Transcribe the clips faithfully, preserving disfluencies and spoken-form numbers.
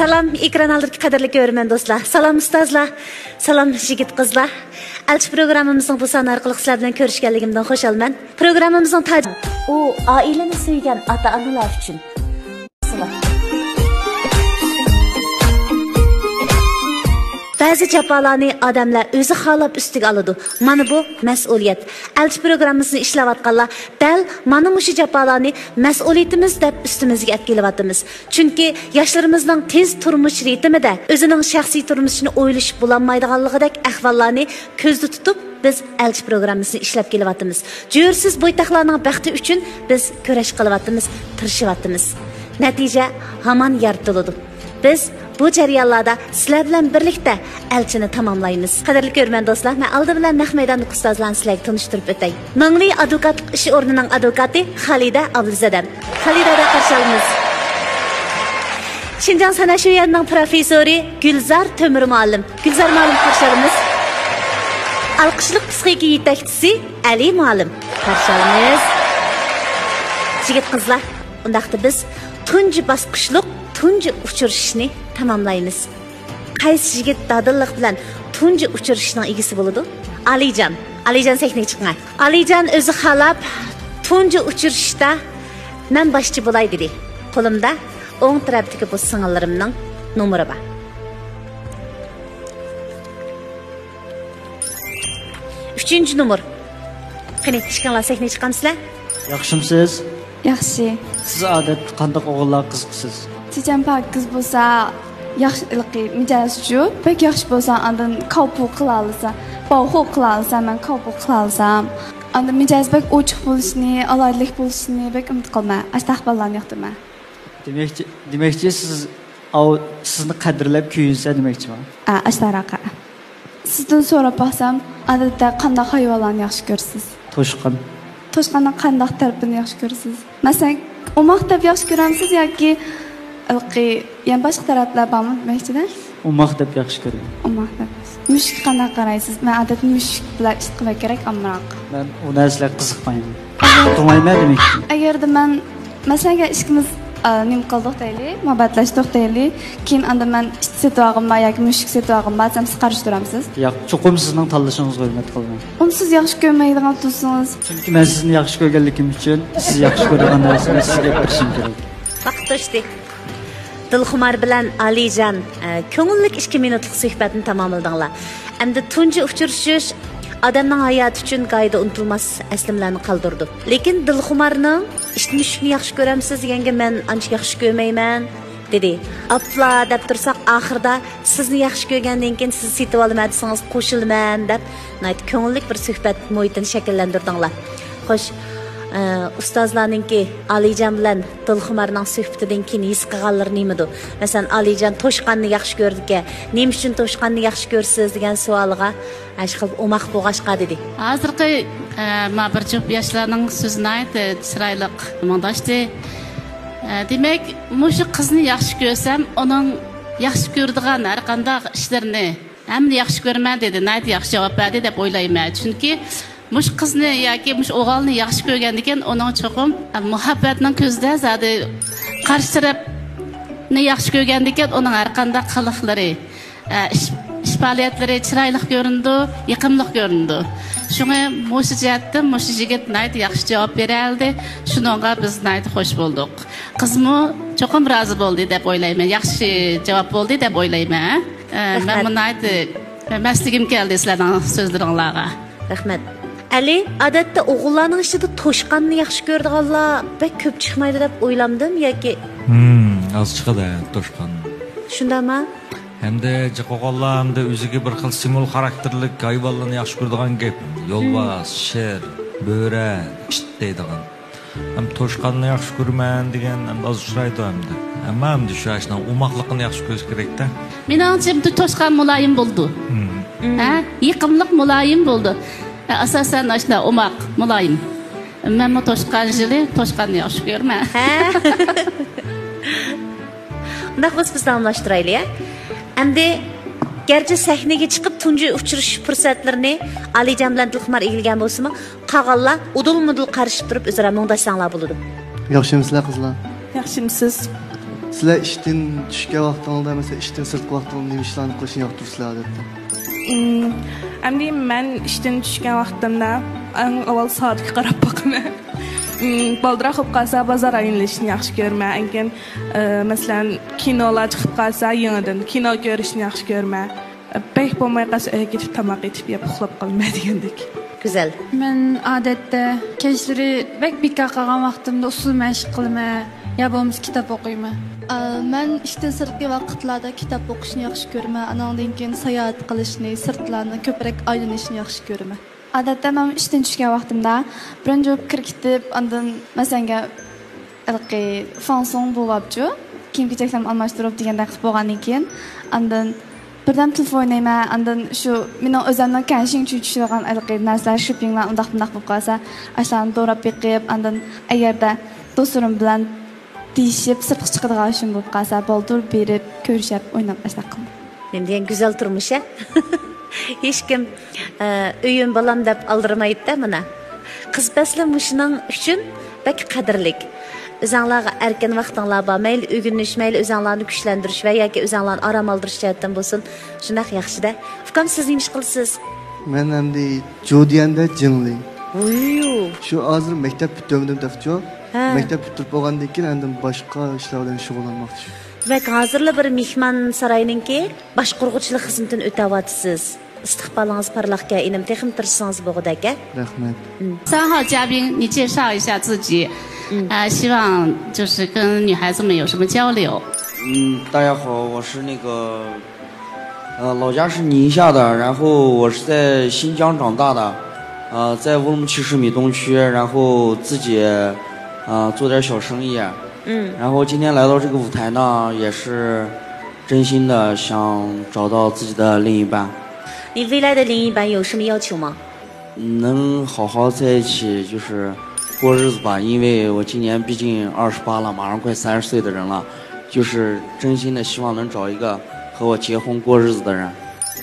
سالام، ئېكران ئالدىدىكى قەدىرلىك كۆرۈرمەن دوستلار. سالام ئۇستازلار. سالام يىگىت قىزلار. ئەلچى پروگراممىمىزنىڭ بۇ سانى ئارقىلىق سىلەر بىلەن كۆرۈشكەنلىكىمدىن خۇشالمەن. پروگراممىمىزنىڭ تاج-، ئۇ ئائىلىنى سۆيگەن ئاتا-ئانىلار ئۈچۈن. بەزى جاپالارنى ئادەملەر ئۆزى خالاپ ئۈستىگە ئالىدۇ. مانا بۇ مەسئۇلىيەت. ئەلچى پروگراممىسىنى ئىشلەۋاتقانلار دەل مانا مۇشۇ جاپالارنى مەسئۇلىيىتىمىز دەپ ئۈستىمىزگە ئەپ كېلىۋاتىمىز. چۈنكى ياشلىرىمىزنىڭ تېز تۇرمۇش رىتىمىدا ئۆزىنىڭ شەخسىي تۇرمۇشىنى ئويلىشىپ بولالمايدىغانلىقىدەك ئەھۋاللارنى كۆزدە تۇتۇپ، بىز ئەلچى پروگراممىسىنى ئىشلەپ كېلىۋاتىمىز. جۆرىسىز بويتاقلارنىڭ بەختى ئۈچۈن بىز كۈرەش قىلىۋاتىمىز، تىرىشىۋاتىمىز. نەتىجە ھامان يارىتىلىدۇ. بىز بۇ جەريانلاردا سىلەر بىلەن بىرلىكتە ئەلچىنى تاماملايمىز. قەدىرلىك كۆرۈرمەن دوستلار، مەن ئالدى بىلەن نەق مەيداندىكى ئۇستازلارنى سىلەرگە تونۇشتۇرۇپ ئۆتەي. مىڭلى ئادۋوكاتلىق ئىش ئورنىنىڭ ئادۋوكاتى خالىدە ئابلىزادەم. خالىدەدە قارشى ئالىمىز. شىنجاڭ سەنئەت شۆيۈەنىنىڭ پروفېسسورى گۈلزار تۆمۈر مۇئەللىم. گۈلزار مۇئەللىم قارشى ئالىمىز. ئالقىشلىق پسىخىكا يېتەكچىسى ئەلى مۇئەللىم. قارشى ئالىمىز. يىگىت قىزلار، ئۇنداقتا بىز تۇنجى باسقۇچلۇق تۇنجى ئۇچرىشىشنى تاماملايمىز. قايسى يىگىت دادىللىق بىلەن تۇنجى ئۇچرىشىشنىڭ ئىگىسى بولىدۇ؟ ئالىيجان. ئالىيجان، سەھنىگە چىقىڭ. ئالىيجان ئۆزى خالاپ تۇنجى ئۇچرىشىشتا مەن باشچى بولاي دېدى. قولۇمدا ئوڭ تەرەپتىكى بۇ سىڭىللىرىمنىڭ نومۇرى بار. ئۈچىنچى نومۇر. قېنى، ئىككىڭلار سەھنىگە چىقامسىلەر؟ ياخشىمسىز؟ ياخشى. سىز ئادەتتە قانداق ئوغۇللارغا قىزىقىسىز؟ چېچەن پاكىز بولسا ياخشى، ھېلىقى مىجەزى جۇ، بەك ياخشى بولسا، ئاندىن كاۋپۇ قىلالىسا، باۋخۇ قىلالىسا، مەن كاۋپۇ قىلالىسام. ئاندىن مىجەزى بەك ئوچۇق بولۇشىنى، ئالاھىدىلىك بولۇشىنى بەك ئۈمىد قىلىمەن. ئاشتاق بالىلارنى ياقتۇرىمەن. دېمەكچى، دېمەكچى سىز ئاۋۇ سىزنى قەدىرلەپ كۆيۈنسە دېمەكچىما؟ ئا، ئاشتاراقا. سىزدىن سوراپ باقسام، ئادەتتە قانداق ھايۋانلارنى ياخشى كۆرىسىز؟ توشقان. توشقاننىڭ قانداق تەرىپىنى ياخشى كۆرىسىز؟ مەسىلەن، ئوماق دەپ ياخشى كۆرەمسىز ياكى ھېلىقى، يەنە باشقا تەرەپلەر بارمۇ دېمەكچىدە؟ ئوماق دەپ ياخشى كۆرىمەن. ئوماق دەپ. مۈشۈككە قانداق قارايسىز؟ مەن ئادەتتە مۈشۈك بىلەن ئىت قىلماي كېرەك ئامراق. مەن ئۇ نەرسىلەرگە قىزىقمايمەن. قىلمايمەن دېمەكچى. ئەگەردە مەن، مەسىلەن، ئىككىمىز، ئا، نېمە قىلدۇق دەيلى، مۇھەببەتلەشتۇق دەيلى، كېيىن ئاندىن مەن ئىت سېتىۋالغىنىما ياكى مۈشۈك سېتىۋالغىنما دېسەم، سىز قارشى تۇرامسىز؟ ياق، چوقۇم سىزنىڭ تاللىشىڭىزغا ھۆرمەت قىلىمەن. ئۇنى سىز ياخشى كۆرمەيدىغان تۇرسىڭىز. چۈنكى مەن سىزنى ياخشى كۆرگەنلىكىم ئۈچۈن، سىز ياخشى كۆرىدىغان نەرسىنى سىزگە بېرىشىم كېرەك. ۋاقىت توشتى. دىلخۇمار بىلەن ئالىيجان، ئە، كۆڭۈللۈك ئىككى مىنۇتلۇق سۆھبەتنى تاماملىدىڭلار. ئەمدى تۇنجى ئۇچرىشىش ئادەمنىڭ ھاياتى ئۈچۈن گاھىدا ئۇنتۇلماس ئەسلىمىلەرنى قالدۇرىدۇ. لېكىن دىلخۇمارنىڭ «ئىت مۈشۈكنى ياخشى كۆرەمسىز؟» دېگەنگە، «مەن ئانچە ياخشى كۆرمەيمەن» دېدى. «ئاپلا» دەپ تۇرساق، ئاخىرىدا «سىزنى ياخشى كۆرگەندىن كېيىن سىز سېتىۋالىمەن دېسىڭىز قوشۇلىمەن» دەپ، ناھايىتى كۆڭۈللۈك بىر سۆھبەت مۇھىتىنى شەكىللەندۈردۈڭلار. خوش، ئە، ئۇستازلارنىڭكى ئالىيجان بىلەن دىلخۇمارنىڭ سۆھبىتىدىن كېيىن ھېس قىلغانلىرى نېمىدۇ؟ مەسىلەن، ئالىيجان توشقاننى ياخشى كۆرىدىكەن، «نېمە ئۈچۈن توشقاننى ياخشى كۆرىسىز؟» دېگەن سوئالغا، ئاشۇ خىل ئوماق بولغاچقا دېدى. ھازىرقى، ئە، ما بىر جۈپ ياشلارنىڭ سۆزى ناھايىتى چىرايلىق مۇڭداشتى. ئە، دېمەك، مۇشۇ قىزنى ياخشى كۆرسەم، ئۇنىڭ ياخشى كۆرىدىغان ھەر قانداق ئىشلىرىنى ھەممىنى ياخشى كۆرىمەن دېدى، ناھايىتى ياخشى جاۋاب بەردى دەپ ئويلايمەن. چۈنكى مۇشۇ قىزنى ياكى مۇشۇ ئوغۇلنى ياخشى كۆرگەندىكىن، ئۇنىڭ چوقۇم، ئە، مۇھەببەتنىڭ كۆزىدە زادى قارشى تەرەپنى ياخشى كۆرگەندىكىن، ئۇنىڭ ھەر قانداق قىلىقلىرى، ئە، ئىش، ئىش پائالىيەتلىرى چىرايلىق كۆرۈنىدۇ، يېقىملىق كۆرۈنىدۇ. شۇڭا مۇشۇ جەھەتتىن مۇشۇ يىگىت ناھايىتى ياخشى جاۋاب بېرەلدى. شۇنىڭغا بىز ناھايىتى خوش بولدۇق. قىزمۇ چوقۇم رازى بولدى دەپ ئويلايمەن. ياخشى جاۋاب بولدى دەپ ئويلايمەن. ئە، مەن رەھمەت. بۇ ناھايىتى مەستلىكىم كەلدى سىلەرنىڭ سۆزلىرىڭلارغا. رەھمەت. ئەلى، ئادەتتە ئوغۇللارنىڭ ئىچىدە توشقاننى ياخشى كۆرىدىغانلار بەك كۆپ چىقمايدۇ دەپ ئويلامدىم ياكى؟ ھىم، ئاز چىقىدۇ، توشقان. شۇنداقمۇ؟ ھەمدە جىق ئوغۇللار ھەمدە ئۆزىگە بىر خىل سىمۋول خاراكتېرلىك ھايۋانلارنى ياخشى كۆرىدىغان گەپ. يولۋاس، شىر، بۆرە، ئىت دەيدىغان. ھەم توشقاننى ياخشى كۆرىمەن دېگەن ھەم ئاز ئۇچرايدۇ ئەمدى. ئەمما ئەمدى شۇ ئاشۇنىڭ ئوماقلىقىنى ياخشى كۆرۈش كېرەكتە. مېنىڭچە، ئەمدى توشقان مۇلايىم بولىدۇ. ھە، يېقىملىق مۇلايىم بولىدۇ. ئاساسەن ئاشۇنداق ئوماق، مۇلايىم. مەنمۇ توشقان يىلى توشقاننى ياخشى كۆرىمەن. ھە. ئۇنداق بولسا بىز داۋاملاشتۇرايلى، ھە. ئەمدى گەرچە سەھنىگە چىقىپ تۇنجى ئۇچرىشىش پۇرسەتلىرىنى ئالىيجان بىلەن دىلخۇمار ئىگىلىگەن بولسىمۇ، قالغانلار ئۇدۇل-مۇدۇل قارىشىپ تۇرۇپ ئۆزئارا مۇڭداشساڭلار بولىدۇ. ياخشىمۇسىلەر قىزلار؟ ياخشىمۇسىز؟ سىلەر ئىشتىن چۈشكەن ۋاقتىڭلاردا، مەسىلەن، ئىشتىن سىرتقى ۋاقتىڭلاردا نېمە ئىشلارنى قىلىشنى ياقتۇرىسىلەر ئادەتتە؟ ئىم، ئەمدى مەن ئىشتىن چۈشكەن ۋاقتىمدا ئەڭ ئاۋۋال سائەتكە قاراپ باقىمەن. ئىم، بالدۇراق بولۇپ قالسا، بازار ئايلىنىشنى ياخشى كۆرىمەن. ئەنكىن، ئە، مەسىلەن، كىنولار چىقىپ قالسا، يېڭىدىن كىنو كۆرۈشنى ياخشى كۆرىمەن. بەك بولماي قالسا، ئۆيگە كېتىپ تاماق ئېتىپ يەپ ئۇخلاپ قالىمەن دېگەندەك. گۈزەل. مەن ئادەتتە كەچلىرى بەك بىكار قالغان ۋاقتىمدا ئۇسسۇل مەشىق قىلىمەن يا بولمىسا كىتاب ئوقۇيمەن. ئا، مەن ئىشتىن سىرتقى ۋاقىتلاردا كىتاب ئوقۇشنى ياخشى كۆرىمەن، ئانىڭدىن كېيىن ساياھەت قىلىشنى، سىرتلارنى كۆپرەك ئايلىنىشنى ياخشى كۆرىمەن. ئادەتتە مەن ئىشتىن چۈشكەن ۋاقتىمدا بىرىنچى بولۇپ كىرىپ كېتىپ، ئاندىن مەسىلەن، ھېلىقى فاڭسۇڭ بولۇپچۇ، كىيىم كېچەكلىرىمنى ئالماشتۇرۇپ دېگەندەك قىلىپ بولغاندىن كېيىن، ئاندىن بىردەم تېلېفون ئوينايمەن، ئاندىن شۇ مېنىڭ ئۆزۈمنىڭ كەڭشىڭچۈ چۈشىدىغان ھېلىقى نەرسىلەر، شوپپىڭلار، ئۇنداق مۇنداق بولۇپ قالسا، ئاشۇلارنى دوراپ بېقىپ، ئاندىن ئەگەردە دوستلىرىم بىلەن دېيىشىپ، سىرتقا چىقىدىغان ئىشىم بولۇپ قالسا، بالدۇر بېرىپ، كۆرۈشۈپ، ئويناپ، ئاشۇنداق قىلىمەن. نېمە دېگەن گۈزەل تۇرمۇش، ھە؟ ھېچكىم، ئە، ئۆيۈم بالام دەپ ئالدىرىمايدۇ-دە مانا. قىز پەسلى مۇشۇنىڭ ئۈچۈن بەك قەدىرلىك. ئۆزەڭلارغا ئەركىن ۋاقتىڭلار بار، مەيلى ئۆگىنىش، مەيلى ئۆزەڭلارنى كۈچلەندۈرۈش ۋە ياكى ئۆزەڭلارنى ئارام ئالدۇرۇش جەھەتتىن بولسۇن، شۇنداق ياخشى-دە. ئۇكام، سىز نېمە ئىش قىلىسىز؟ مەن ئەمدى جۇديەندە جىڭلى. ۋۇيۇ. شۇ ھازىر مەكتەپ پۈتتۈرمىدىم تېخىچۇ. ھە. مەكتەپ پۈتتۈرۈپ بولغاندىن كېيىن ئاندىن باشقا ئىشلار بىلەن شۇغۇللانماقچى. دېمەك، ھازىرلا بىر مېھمانساراينىڭكى باشقۇرغۇچىلىق خىزمىتىنى ئۆتەۋاتىسىز. ئىستىقبالىڭىز پارلاقكەن، ئىنىم، تېخىمۇ تىرىشسىڭىز بولغۇدەك-ە. رەھمەت. 三号嘉宾，你介绍一下自己。嗯。呃，希望就是跟女孩子们有什么交流。嗯，大家好，我是那个，呃，老家是宁夏的，然后我是在新疆长大的，呃，在乌鲁木齐市米东区，然后自己，呃，做点小生意。嗯。然后今天来到这个舞台呢，也是真心的想找到自己的另一半。你未来的另一半有什么要求吗？能好好在一起，就是过日子吧，因为我今年毕竟二十八了，马上快三十岁的人了，就是真心的希望能找一个和我结婚过日子的人。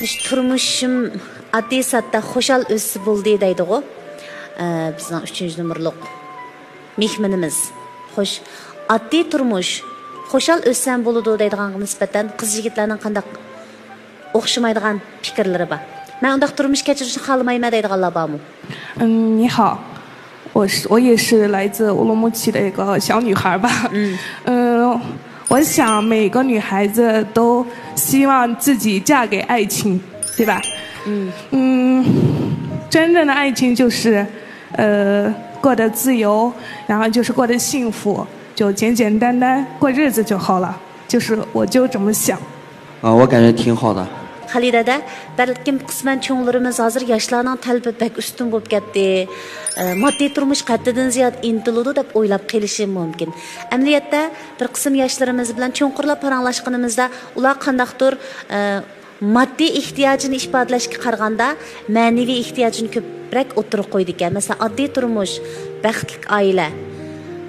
مۇشۇ تۇرمۇشۇم ئاددىي ساددا خۇشال ئۆتسە بولدى دەيدىغۇ، ئە، بىزنىڭ ئۈچىنچى نومۇرلۇق مېھمىنىمىز. خوش، ئاددىي تۇرمۇش، خۇشال ئۆتسەم بولىدۇ دەيدىغانغا نىسبەتەن قىز يىگىتلەرنىڭ قانداق ئوخشىمايدىغان پىكىرلىرى بار؟ مەن ئۇنداق تۇرمۇش كەچۈرۈشنى خالىمايمەن دەيدىغانلار بارمۇ؟ 嗯，你好，我是，我也是来自乌鲁木齐的一个小女孩吧。嗯。呃，我想每个女孩子都希望自己嫁给爱情，对吧？嗯。嗯，真正的爱情就是，呃，过得自由，然后就是过得幸福，就简简单单过日子就好了。就是，我就这么想。 ھە، 我感觉挺好的. خالىدەدە، بەلكىم قىسمەن چوڭلىرىمىز ھازىر ياشلارنىڭ تەلىپى بەك ئۈستۈن بولۇپ كەتتى، ئە، ماددىي تۇرمۇش ھەددىدىن زىيادە ئىنتىلىدۇ دەپ ئويلاپ قېلىشى مۇمكىن. ئەمەلىيەتتە، بىر قىسىم ياشلىرىمىز بىلەن چوڭقۇرلاپ پاراڭلاشقىنىمىزدا، ئۇلار قانداقتۇر، ئە، ماددىي ئېھتىياجىنى ئىپادىلەشكە قارىغاندا، مەنىۋى ئېھتىياجىنى كۆپرەك ئوتتۇرىغا قويىدىكەن. مەسىلەن، ئاددىي تۇرمۇش، بەختلىك ئائىلە،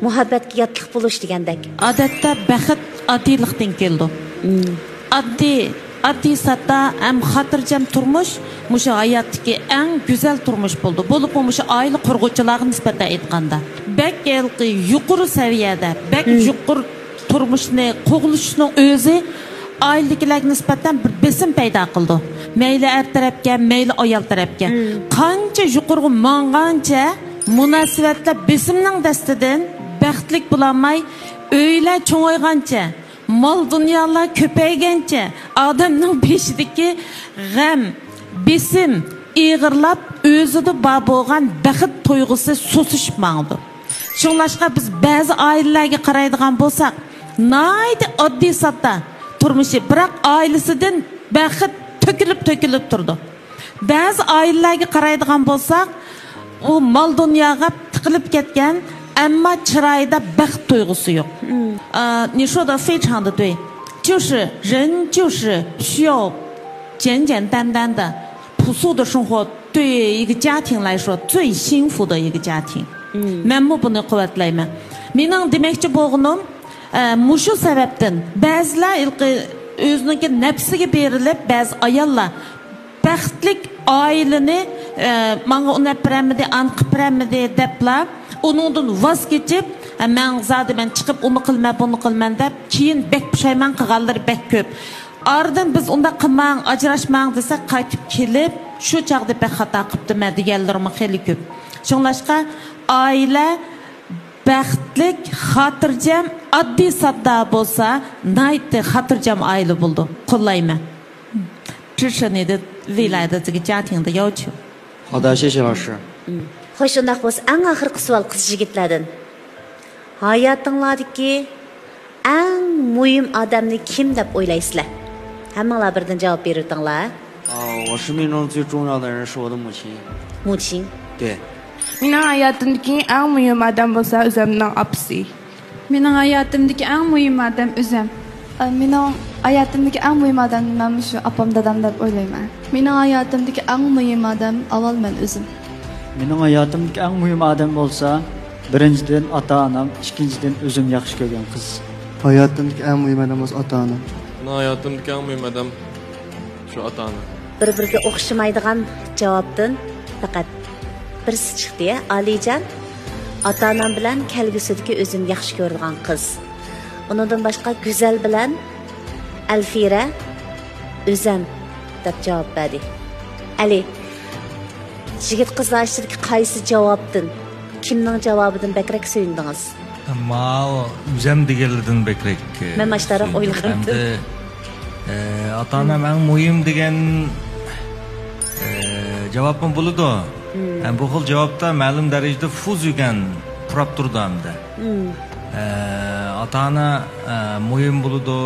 مۇھەببەتكە ياتلىق بولۇش دېگەندەك. ئادەتتە بەخت ئاددىيلىقتىن كېلىدۇ. مم. ئاددىي، ئاددىي ساددا ھەم خاتىرجەم تۇرمۇش مۇشۇ ھاياتتىكى ئەڭ گۈزەل تۇرمۇش بولىدۇ. بولۇپمۇ مۇشۇ ئائىلە قۇرغۇچىلارغا نىسبەتەن ئېيتقاندا، بەك ھېلىقى يۇقىرى سەۋىيەدە، بەك مم. يۇقىرى تۇرمۇشنى قوغلىشىشنىڭ ئۆزى ئائىلىدىكىلەرگە نىسبەتەن بىر بېسىم پەيدا قىلىدۇ. مەيلى ئەر تەرەپكە، مەيلى ئايال تەرەپكە. مم. قانچە يۇقىرىغا ماڭغانچە مۇناسىۋەتلەر بېسىمنىڭ دەستىدىن بەختلىك بولالماي، ئۆيلەر چوڭايغانچە، مال-دۇنيالار كۆپەيگەنچە ئادەمنىڭ بېشىدىكى غەم، بېسىم ئېغىرلاپ، ئۆزىدە بار بولغان بەخت تۇيغۇسى سۇسىشىپ ماڭىدۇ. شۇڭلاشقا بىز بەزى ئائىلىلەرگە قارايدىغان بولساق، ناھايىتى ئاددىي ساددا تۇرمۇشى، بىراق ئائىلىسىدىن بەخت تۆكۈلۈپ، تۆكۈلۈپ تۇرىدۇ. بەزى ئائىلىلەرگە قارايدىغان بولساق، ئۇ مال-دۇنياغا تىقىلىپ كەتكەن، ئەمما چىرايىدا بەخت تۇيغۇسى يوق. مم. 呃，你说的非常的对，就是人就是需要简简单单的、朴素的生活，对一个家庭来说最幸福的一个家庭。 مم. مەنمۇ بۇنى قۇۋۋەتلەيمەن. مېنىڭ دېمەكچى بولغىنىم، ئە، مۇشۇ سەۋەبتىن بەزىلەر ھېلىقى ئۆزىنىڭكى نەپسىگە بېرىلىپ، بەزى ئاياللار بەختلىك ئائىلىنى، ئە، ماڭا ئۇنى ئەپ بېرەلمىدى، ئانى قىلىپ بېرەلمىدى دەپلا، ئۇنىڭدىن ۋاز كېچىپ، مەن زادى مەن چىقىپ ئۇنى قىلىمەن، بۇنى قىلىمەن دەپ، كېيىن بەك پۇشايمان قىلغانلىرى بەك كۆپ. ئارىدىن بىز ئۇنداق قىلماڭ، ئاجراشماڭ دېسەك، قايتىپ كېلىپ، شۇ چاغدا بەك خاتا قىپتىمەن دېگەنلىرىمۇ خېلى كۆپ. شۇڭلاشقا، ئائىلە بەختلىك، خاتىرجەم، ئاددىي ساددا بولسا، ناھايىتى خاتىرجەم ئائىلە بولىدۇ. قوللايمەن. 支持你的未来的这个家庭的要求。 好的，谢谢老师。 خوش، ئۇنداق بولسا ئەڭ ئاخىرقى سوئال قىز يىگىتلەردىن. ھاياتىڭلاردىكى ئەڭ مۇھىم ئادەمنى كىم دەپ ئويلايسىلەر؟ ھەممىڭلار بىردىن جاۋاب بېرىۋېتىڭلار. 哦，我生命中最重要的人是我的母亲。 موچىن. 对。 مېنىڭ ھاياتىمدىكى ئەڭ مۇھىم ئادەم بولسا ئۆزۈمنىڭ ئاپىسى. مېنىڭ ھاياتىمدىكى ئەڭ مۇھىم ئادەم ئۆزۈم. مېنىڭ ھاياتىمدىكى ئەڭ مۇھىم ئادەم مەن مۇشۇ ئاپام دادام دەپ ئويلايمەن. مېنىڭ ھاياتىمدىكى ئەڭ مۇھىم ئادەم ئاۋۋال مەن ئۆزۈم. مېنىڭ ھاياتىمدىكى ئەڭ مۇھىم ئادەم بولسا، بىرىنچىدىن، ئاتا-ئانام، ئىككىنچىدىن، ئۆزۈم ياخشى كۆرگەن قىز. ھاياتىمدىكى ئەڭ مۇھىم ئادەم بولسا ئاتا-ئانام. مېنىڭ ھاياتىمدىكى ئەڭ مۇھىم ئادەم شۇ ئاتا-ئانا. بىر-بىرىگە ئوخشىمايدىغان جاۋابتىن پەقەت بىرسى چىقتى، ئالىيجان. ئاتا-ئانام بىلەن كەلگۈسىدىكى ئۆزۈم ياخشى كۆرىدىغان قىز. ئۇنىڭدىن باشقا گۈزەل بىلەن ئەلفىرە ئۆزەم دەپ جاۋاب بەردى. ئەلى، يىگىت قىزلار ئىچىدىكى قايسى جاۋابتىن، كىمنىڭ جاۋابىدىن بەكرەك سۆيۈندىڭىز؟ ماۋۇ ئۆزەم دېگەنلىدىن بەكرەك. ئە، مەن ماشتاراق سۆيۈندۈم. ئويلىغانتىم. ئەمدى، ئە، ئاتا-ئانام ئەڭ مۇھىم دېگەن، ئە، جاۋابمۇ بولىدۇ. ئە، بۇ خىل جاۋابتا مەلۇم دەرىجىدە فۇزۈگەن پۇراپ تۇرىدۇ ئەمدى. ئە، ئاتا-ئانا، ئە، مۇھىم بولىدۇ.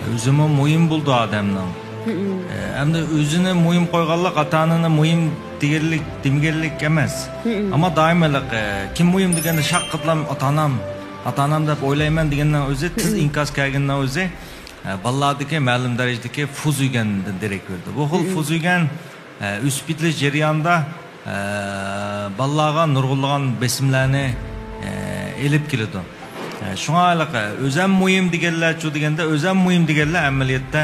ئۆزىمۇ مۇھىم بولىدۇ ئادەمنىڭ. ئە، ئەمدى ئۆزىنى مۇھىم قويغانلىق ئاتا-ئانىنى مۇھىم دېگەنلىك، دېمىگەنلىك ئەمەس. ئەمما دائىم ھېلىقى، كىم مۇھىم دېگەندە شاققىدىلا ئاتا-ئانام، ئاتا-ئانام دەپ ئويلايمەن دېگەننىڭ ئۆزى، تېز ئىنكاس كەلگىنىنىڭ ئۆزى، ئە، بالىلاردىكى مەلۇم دەرىجىدىكى فۇزۈگەندىن دېرەك بېرىدۇ. بۇ خىل فۇزۈگەن، ئە، ئۆسۈپ يېتىلىش جەريانىدا، ئە، بالىلارغا نۇرغۇنلىغان بېسىملارنى، ئە، ئېلىپ كېلىدۇ. ئە، شۇڭا ھېلىقى ئۆزەم مۇھىم دېگەنلەرچۇ دېگەندە، ئۆزەم مۇھىم دېگەنلەر ئەمەلىيەتتە،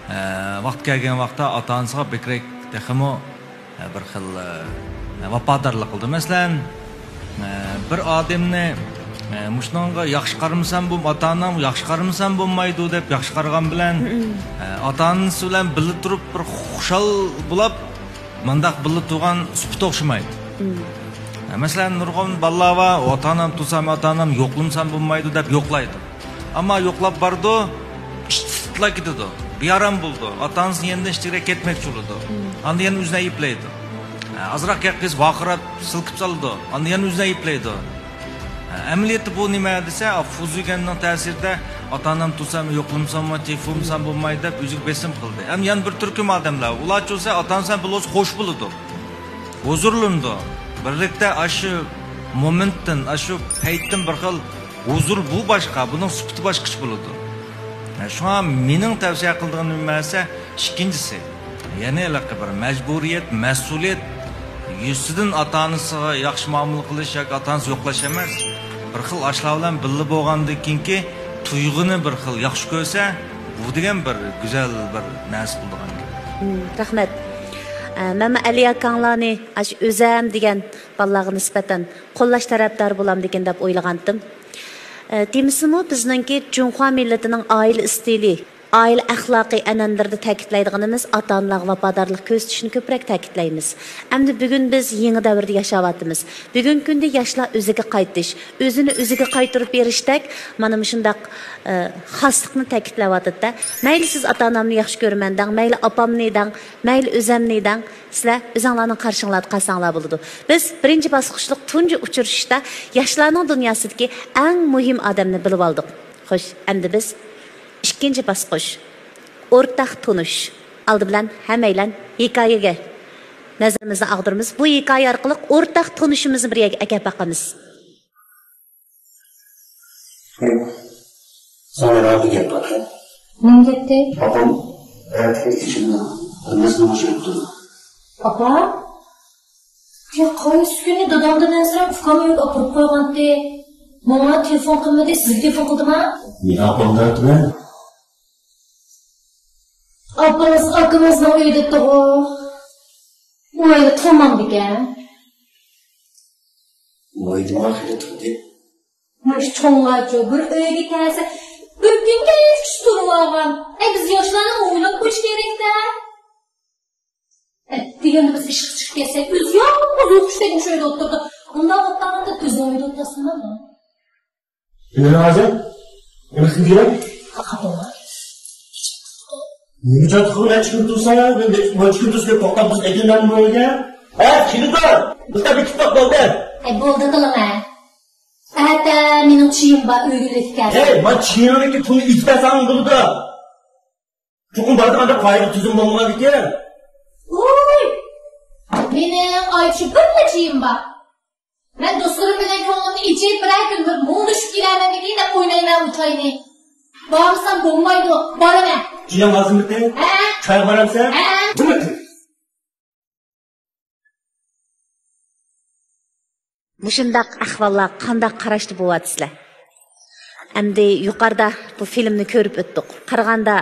ئە، ۋاقتى كەلگەن ۋاقىتتا ئاتا-ئانىسىغا بەكرەك تېخىمۇ، ئە، بىر خىل، ئە، ۋاپادارلىق قىلىدۇ. مەسىلەن، ئە، بىر ئادەمنى، ئە، مۇشۇنىڭغا ياخشى قارىمىسام بولم-، ئاتا-ئانام ياخشى قارىمىسام بولمايدۇ دەپ ياخشى قارىغان بىلەن، ئە، ئاتا-ئانىسى بىلەن بىللە تۇرۇپ بىر خۇشال بولاپ، مانداق بىللە تۇرغان سۈپىتى ئوخشىمايدۇ. ھە، مەسىلەن، نۇرغۇن بالىلار بار، ئاتا-ئانام تۇرسام، ئاتا-ئانام يوقلىمىسام بولمايدۇ دەپ يوقلايدۇ. ئەمما يوقلاپ بارىدۇ، ئىشتىتىپلا كېتىدۇ. بىئارام بولىدۇ. ئاتا-ئانىسىنى يەنە ئىچكىرى كەتمەكچى بولىدۇ. ئاندىن يەنە ئۆزىنى ئەيىبلەيدۇ. ھە، ئازراق گەپ قىلسا ۋارقىراپ سىلكىپ سالىدۇ. ئاندىن يەنە ئۆزىنى ئەيىبلەيدۇ. ھە، ئەمەلىيەتتە بۇ نېمە دېسە، فۇزۇگەننىڭ تەسىرىدە ئاتا-ئانام تۇرسام، يوقلىمىسام، تېلېفونسام بولمايدۇ دەپ ئۆزىگە بېسىم قىلدى. ھەم يەنە بىر تۈركۈم ئادەملەر، ئۇلارچۇ بولسا ئاتا-ئانىسى بىللە بولسا خوش بولىدۇ. ھۇزۇرلىنىدۇ. بىرلىكتە ئاشۇ مومېنتتىن، ئاشۇ پەيتتىن بىر خىل ھۇزۇر، بۇ باشقا، بۇنىڭ سۈپىتى باشقىچە بولىدۇ. شۇڭا مېنىڭ تەۋسىيە قىلىدىغىنىم نېمە دېسە، ئىككىنچىسى، يەنى ھېلىقى بىر مەجبۇرىيەت، مەسئۇلىيەت يۈزىسىدىن ئاتا-ئانىسىغا ياخشى مۇئامىلە قىلىش ياكى ئاتا-ئانىسى يوقلاش ئەمەس. بىر خىل ئاشۇلار بىلەن بىللە بولغاندىن كېيىنكى تۇيغۇنى بىر خىل ياخشى كۆرسە، بۇ دېگەن بىر گۈزەل بىر نەرسە بولىدىغان گەپ. رەھمەت. ئە، مەنمۇ ئەلى ئاكاڭلارنى ئاشۇ ئۆزەم دېگەن بالىلارغا نىسبەتەن قوللاش تەرەپدارى بولامدىكىن دەپ ئويلىغانتىم. ئە، دېمىسىمۇ بىزنىڭكى جۇڭخۇا مىللىتىنىڭ ئائىلە ئىستىلى، ئائىلە ئەخلاقى ئەنئەنىلىرىدە تەكىتلەيدىغىنىمىز ئاتا-ئانىلارغا ۋاپادارلىق كۆرسىتىشنى كۆپرەك تەكىتلەيمىز. ئەمدى بۈگۈن بىز يېڭى دەۋردە ياشاۋاتىمىز. بۈگۈنكى كۈندە ياشلار ئۆزىگە قايتىش، ئۆزىنى ئۆزىگە قايتۇرۇپ بېرىشتەك مانا مۇشۇنداق، ئە، خاسلىقنى تەكىتلەۋاتىدۇ-دە. مەيلى سىز ئاتا-ئانامنى ياخشى كۆرىمەن دەڭ، مەيلى ئاپامنى دەڭ، مەيلى ئۆزەمنى دەڭ، سىلەر ئۆزەڭلارنىڭ قارىشىڭلاردا قالساڭلار بولىدۇ. بىز بىرىنچى باسقۇچلۇق تۇنجى ئۇچرىشىشتا ياشلارنىڭ دۇنياسىدىكى ئەڭ مۇھىم ئادەمنى بىلىۋالدۇق. خوش، ئەمدى بىز ئىككىنچى باسقۇچ، ئورتاق تونۇش. ئالدى بىلەن ھەممەيلەن ھېكايىگە نەزىرىمىزنى ئاغدۇرىمىز. بۇ ھېكايە ئارقىلىق ئورتاق تونۇشىمىزنى بىر يەرگە ئەكەپ باقىمىز. ساڭا بىر گەپ بار. نېمە گەپتى؟ ئاپام ئەتىگە كېچىدىن ھەممىسىنى بوشاپ تۇردى. ئاپا؟ يا، قايسى كۈنى دادامدىن ئەنسىرەپ ئۇكامنى ئۆيگە ئاپىرىپ قويغانتى؟ ماڭا تېلېفون قىلمىدى، سىزگە تېلېفون قىلدىما؟ مېنى ئاپام تارتىۋەر. ئاپىڭىز ئاكىڭىزنىڭ ئۆيىدە تۇغۇ. ئۇ ھېلى تۇرمامدىكەن. ۋايدىما خېلى تۇردى. چوڭلارچۇ بىر ئۆيگە كەلسە، بىر كۈن كەلگۈچە تۇرۇۋالغان. ئەي، بىز ياشلارنى ئويلاپ قويۇش كېرەك-دە. ئەتىگەندە بىز ئىشقا چىقىپ كەتسەك، ئۆزى يالغۇز يوقۇشتەك مۇشۇ يەردە ئولتۇرىدۇ. ئۇنداق ئولتۇرغاندا بىز ئۆيدە ئولتۇرسىمۇ؟ نېمە ھازىر؟ نېمە قىلدىڭ؟ نېمە جاتقىغا نەچچە كۈن تۇرسا، نەچچە كۈن تۇرسا توختاپ بىز ئەكەلمەمدۇ بۇ يەرگە؟ ھە، كېلىدۇ. بىز بىر كىتاب بولدى. ئەي، بولدى قىلىڭە. ئەتە مېنىڭ چېيىم بار، ئۆيگە ئېلىپ كەل. ھەي، مانا چېيىڭنىڭكى پۇلىنى ئېلىپ بەرسەڭ بولىدۇ. چوقۇم بارىدىغان بىر قائىدە تۈزۈم بولمىغان ئىكەن. ۋوي! مېنىڭ ئايچۇ بىرلا چېيىم بار. مەن دوستلىرىم بىلەن كۆڭلۈمنى ئېچىپ، بىرەر كۈن بىر مۇڭدىشىپ كېلەرمەنمىكىن دەپ ئوينايمەن ئۇ چاينى. بارمىسام بولمايدۇ، بارىمەن. جىيەم لازىممىتى؟ ھە. چايغا بارامسەن؟ ھە. بۇنى قىل. مۇشۇنداق ئەھۋاللار قانداق قاراشتا بولۇۋاتىسىلەر؟ ئەمدى يۇقىرىدا بۇ فىلىمنى كۆرۈپ ئۆتتۇق. قارىغاندا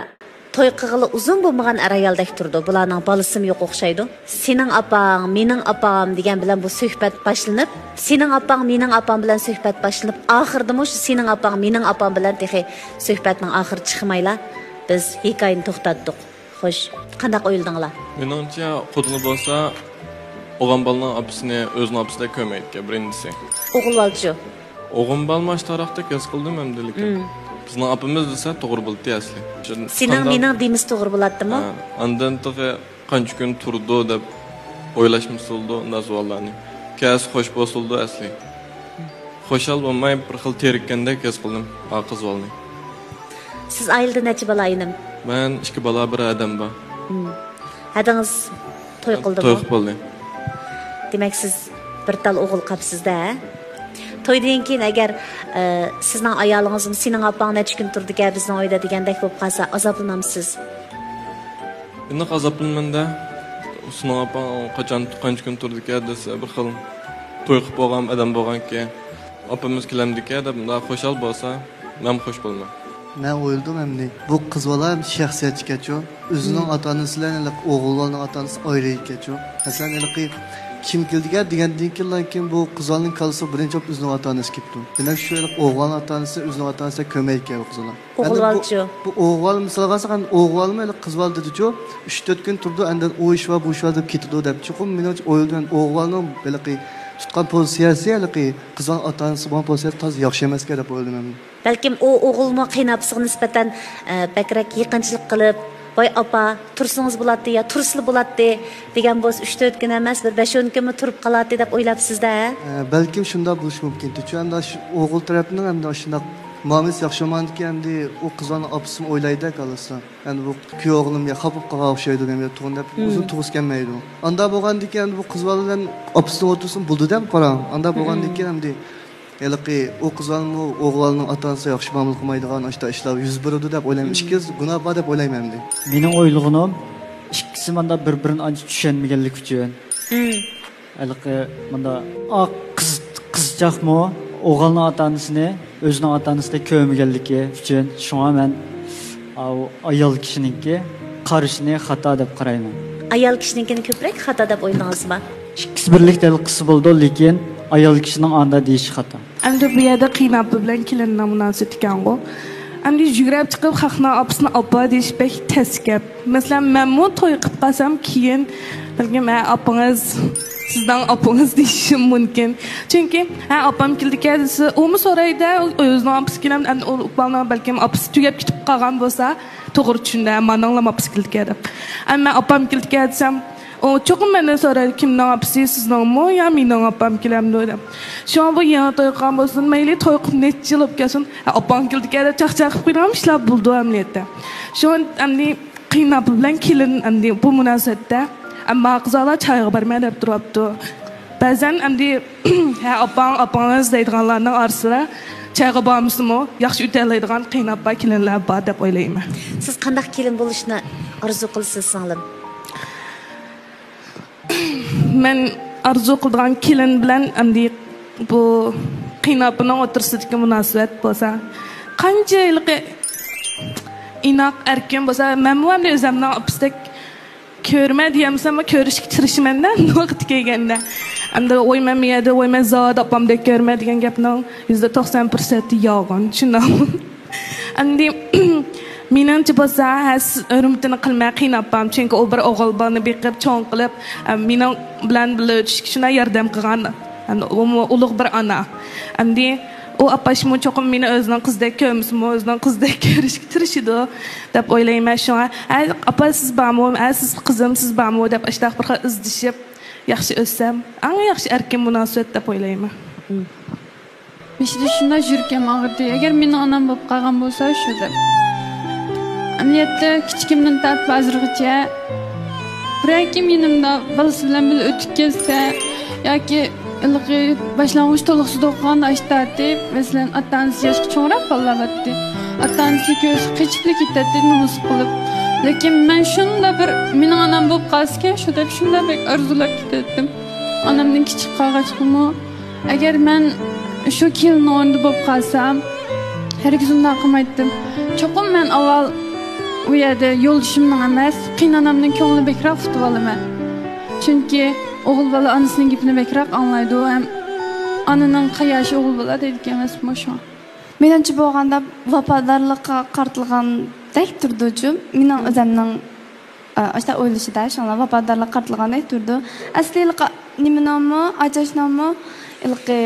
توي قىلغىلى ئۇزۇن بولمىغان ئەر-ئايالدەك تۇرىدۇ. بۇلارنىڭ بالىسىمۇ يوق ئوخشايدۇ. سېنىڭ ئاپاڭ، مېنىڭ ئاپام دېگەن بىلەن بۇ سۆھبەت باشلىنىپ، سېنىڭ ئاپاڭ، مېنىڭ ئاپام بىلەن سۆھبەت باشلىنىپ، ئاخىرىدىمۇ شۇ سېنىڭ ئاپاڭ، مېنىڭ ئاپام بىلەن تېخى سۆھبەتنىڭ ئاخىرى چىقمايلا بىز ھېكايىنى توختاتتۇق. خوش، قانداق ئويلىدىڭلار؟ مېنىڭچە، قۇدىنى بولسا ئوغۇل بالىنىڭ ئاپىسىنى ئۆزىنىڭ ئاپىسىدەك كۆرمەيدىكەن، بىرىنچىسى. ئوغۇل بالىچۇ؟ ئوغۇل بالىمۇ ئاشۇ تاراقتەك ھېس قىلدىم ئەمدى، لېكىن مم. بىزنىڭ ئاپىمىز دېسە توغرا بولاتتى ئەسلى. سېنىڭ، مېنىڭ دېمىسە توغرا بولاتتىمۇ؟ ھە، ئاندىن تېخى قانچە كۈن تۇرىدۇ دەپ ئويلاشمىسىلىدۇ ئۇنداق سوئاللارنى. كەلسە خوش بولسىلىدۇ ئەسلى. خۇشال بولماي، بىر خىل تېرىككەندەك ھېس قىلدىم ئا قىز بالىنى. سىز ئائىلىدە نەچچە بالا، ئىنىم؟ مەن ئىككى بالا، بىر ھەدەم بار. مم. ھەدىڭىز توي قىلدىمۇ؟ توي قىلىپ بولدى. دېمەك، سىز بىر تال ئوغۇل قاپسىز-دە، ھە؟ تويدىن كېيىن ئەگەر، ئە، سىزنىڭ ئايالىڭىزمۇ «سېنىڭ ئاپاڭ نەچچە كۈن تۇردىكەن بىزنىڭ ئۆيدە» دېگەندەك بولۇپ قالسا، ئازابلىنامسىز؟ ئېنىق ئازابلىنىمەن-دە. سېنىڭ ئاپاڭ قاچان، قانچە كۈن تۇردىكەن دېسە، بىر خىل توي قىلىپ بولغان ئادەم بولغانكەن، ئاپىمىز كېلەمدىكەن دەپ مۇنداق خۇشال بولسا، مەنمۇ خۇش بولىمەن. مەن ئويلىدىم ئەمدى، بۇ قىز بالا شەخسىيەتچىكەنچۇ، ئۆزىنىڭ مم. ئاتا-ئانىسى بىلەن ھېلىقى ئوغۇل بالىنىڭ ئاتا-ئانىسى ئايرى ئىكەنچۇ. مەسىلەن، ھېلىقى كىم كېلىدىكەن دېگەندىن كېيىن، كېيىن بۇ قىز بالىنىڭ كاللىسىغا بىرىنچى بولۇپ ئۆزىنىڭ ئاتا-ئانىسى كېلىپتۇ. دېمەك، شۇ ھېلىقى ئوغۇل بالىنىڭ ئاتا-ئانىسى ئۆزىنىڭ ئاتا-ئانىسىدەك كۆرمەيدىكەن بۇ قىز بالا. ئوغۇل بالىچۇ؟ بۇ ئوغۇل بالا مىسالغا ئالساق، ئەمدى ئوغۇل بالىمۇ ھېلىقى قىز بالا دېدىچۇ، ئۈچ تۆت كۈن تۇرىدۇ، ئاندىن ئۇ ئىش بار، بۇ ئىش بار دەپ كېتىدۇ دەپچۇ. چوقۇم مېنىڭچە ئويلىدىم، ئوغۇل بالىنىڭ ھېلىقى تۇتقان پوزىتسىيەسى، ھېلىقى قىز بالىنىڭ ئاتا-ئانىسى بولغان پوزىتسىيەسى تازا ياخشى ئەمەسكەن دەپ ئويلىدىم مەن. بەلكىم ئۇ ئوغۇلمۇ قېيىنئاپىسىغا نىسبەتەن، ئە، بەكرەك يېقىنچىلىق قىلىپ، «ۋاي ئاپا، تۇرسىڭىز بولاتتى يا تۇرسىلا بولاتتى» دېگەن بولسا، ئۈچ تۆت كۈن ئەمەس، بىر بەش ئون كۈنمۇ تۇرۇپ قالاتتى دەپ ئويلاپسىز-دە، ھە؟ ئە، بەلكىم شۇنداق بولۇشى مۇمكىن. چۈنكى ئەمدى شۇ ئوغۇل تەرەپنىڭ ئەمدى شۇنداق مۇئامىلىسى ياخشى بولمىغاندىكىن، ئەمدى ئۇ قىز بالىنىڭ ئاپىسىمۇ ئويلايدۇ-دە كاللىسىدا. ئەمدى بۇ كۈيئوغلۇم يا خاپا بولۇپ قالغان ئوخشايدۇ، نېمە تۇغۇن دەپ، مم. ئۇزۇن تۇغۇسى كەلمەيدۇ. ئاندا بولغاندىكىن، ئەمدى بۇ قىز بالا بىلەن ئاپىسىنىڭ ئوتتۇرىسىدا بولدى-دە پاراڭ. ئاندا مم. بولغاندىكىن، ئەمدى ھېلىقى ئۇ قىز بالىمۇ ئوغۇل بالىنىڭ ئاتا-ئانىسىغا ياخشى مۇئامىلە قىلمايدىغان ئاشۇنداق ئىشلار يۈز بېرىدۇ دەپ ئويلايمەن. مم. ئىككىسى گۇناھ بار دەپ ئويلايمەن ئەمدى. مېنىڭ ئويلىغىنىم، ئىككىسى ماندا بىر-بىرىنى ئانچە چۈشەنمىگەنلىكى ئۈچۈن. مم. ھېلىقى مۇنداق، ئا، قىز، قىزچاقمۇ ئوغۇلنىڭ ئاتا-ئانىسىنى ئۆزىنىڭ ئاتا-ئانىسىدەك كۆرمىگەنلىكى ئۈچۈن، شۇڭا مەن ئاۋۇ ئايال كىشىنىڭكى قارىشىنى خاتا دەپ قارايمەن. ئايال كىشىنىڭكىنى كۆپرەك خاتا دەپ ئويلىدىڭىزمۇ؟ ئىككىسى بىرلىكتە ھېلىقىسى بولىدۇ، لېكىن ئايال كىشىنىڭ ئاندا دېيىشى خاتا. ئەمدى بۇ يەردە قېيىنئاپا بىلەن كېلىننىڭ مۇناسىۋىتى ئىكەنغۇ. ئەمدى يۈگرەپ چىقىپ خەقنىڭ ئاپىسىنى ئاپا دېيىش بەك تەس گەپ. مەسىلەن، مەنمۇ توي قىلىپ قالسام كېيىن، بەلكىم، ھە، ئاپىڭىز، سىزنىڭ ئاپىڭىز دېيىشىم مۇمكىن. چۈنكى، ھە، ئاپام كېلىدىكەن دېسە، ئۇمۇ سورايدۇ، ئۆزىنىڭ ئاپىسى كېلەمدۇ، ئەمدى ئۇ ئۇپالنىڭ بەلكىم ئاپىسى تۈگەپ كېتىپ قالغان بولسا، توغرا چۈشىنىدۇ، ھە، مانىڭلام ئاپىسى كېلىدىكەن دەپ. ئەمما ئاپام كېلىدىكەن دېسەم، ئۇ چوقۇم مەندىن سورايدۇ، «كىمنىڭ ئاپىسى، سىزنىڭمۇ يا مېنىڭ ئاپام كېلەمدۇ؟» دەپ. شۇڭا بۇ يېڭى توي قىلغان بولسۇن، مەيلى توي قىلىپ نەچچە يىل بولۇپ كەتسۇن، ئاپاڭ كېلىدىكەن دەپ چاقچاق قىلىپ قويىدىغان ئىشلار بولىدۇ ئەمەلىيەتتە. شۇڭا ئەمدى قېيىنئاپا بىلەن كېلىن ئەمدى بۇ مۇناسىۋەتتە، ئەمما قىزالار چايغا بارىمەن دەپ تۇرۇپتۇ. بەزەن ئەمدى، «ھە، ئاپاڭ، ئاپىڭىز» دەيدىغانلارنىڭ ئارىسىدا چايغا بارمىسىمۇ ياخشى ئۆتەلەيدىغان قېيىنئاپا، كېلىنلەر بار دەپ ئويلايمەن. سىز قانداق كېلىن بولۇشنى ئارزۇ قىلىسىز، سىڭلىم؟ مەن ئارزۇ قىلىدىغان كېلىن بىلەن ئەمدى بۇ قېيىنئاپىنىڭ ئوتتۇرىسىدىكى مۇناسىۋەت بولسا، قانچە ھېلىقى ئىناق، ئەركىن بولسا، مەنمۇ ئەمدى ئۆزۈمنىڭ ئاپىسىدەك كۆرىمەن دېيەلمىسەممۇ، كۆرۈشكە تىرىشىمەن-دە، ۋاقتى كەلگەندە. ئەمدى ۋوي مەن مۇ يەردە، ۋوي مەن زادى ئاپامدەك كۆرىمەن دېگەن گەپنىڭ يۈزدە توقسان پىرسەنتى يالغان، چۈشىنىڭ. ئەمدى مېنىڭچە بولسا، ھە، سىز ھۆرمىتىنى قىلماي قىيناپام، چۈنكى ئۇ بىر ئوغۇل بالىنى بېقىپ چوڭ قىلىپ، ئە، مېنىڭ بىلەن بىللە ئۆتۈشكە شۇنداق ياردەم قىلغان. ئەمدى ئۇمۇ ئۇلۇغ بىر ئانا. ئەمدى ئۇ ئاپاشمۇ چوقۇم مېنى ئۆزىنىڭ قىزىدەك كۆرمىسىمۇ، ئۆزىنىڭ قىزىدەك كۆرۈشكە تىرىشىدۇ دەپ ئويلايمەن. شۇڭا، ھە، ئاپا سىز بارمۇ، ھە، سىز قىزىم سىز بارمۇ دەپ ئاشۇنداق بىر خىل ئىزدىشىپ، ياخشى ئۆتسەم، ئەڭ ياخشى ئەركىن مۇناسىۋەت دەپ ئويلايمەن. بېشىدا شۇنداق يۈرىكىم ئاغرىدى، ئەگەر مېنىڭ ئانام بولۇپ قالغان بولسا شۇ دەپ. ئەمەلىيەتتە كىچىكىمدىن تارتىپ ھازىرغىچە بىرەر كىم يېنىمدا بالىسى بىلەن بىللە ئۆتۈپ كەتسە ياكى ھېلىقى باشلانغۇچ تولۇقسىز ئوقۇغاندا ئاشتاتىپ، مەسىلەن، ئاتا-ئانىسى ياشقا چوڭراق بالىلار بارتتى. ئاتا-ئانىسى كۆرسە قېچىپلا كېتەتتى، نومۇس قىلىپ. لېكىن مەن شۇنداق بىر، مېنىڭ ئانام بولۇپ قالسىكەن شۇ دەپ شۇنداق بەك ئارزۇلاپ كېتەتتىم. ئانامدىن كىچىك قالغاچقىمۇ، ئەگەر مەن شۇ كېلىننىڭ ئورنىدا بولۇپ قالسام، ھەرگىز ئۇنداق قىلمايتتىم. چوقۇم مەن ئاۋۋال ئۇ يەردە يولدىشىمنىڭ ئەمەس، قېيىنئانامنىڭ كۆڭلىنى بەكرەك ئۇتۇۋالىمەن. چۈنكى ئوغۇل بالا ئانىسىنىڭ گېپىنى بەكرەك ئاڭلايدۇ ھەم ئانىنىڭ قاياشى ئوغۇل بالا دەيدىكەن ئەمەسمۇ شۇڭا. مېنىڭچە بولغاندا ۋاپادارلىققا قارىتىلغاندەك تۇرىدۇچۇ. مېنىڭ ئۆزۈمنىڭ، ئە، ئاشۇنداق ئويلىشىدا شۇڭا ۋاپادارلىققا قارىتىلغاندەك تۇرىدۇ. ئەسلى ھېلىقى نېمىنىڭمۇ، ئاچاشنىڭمۇ ھېلىقى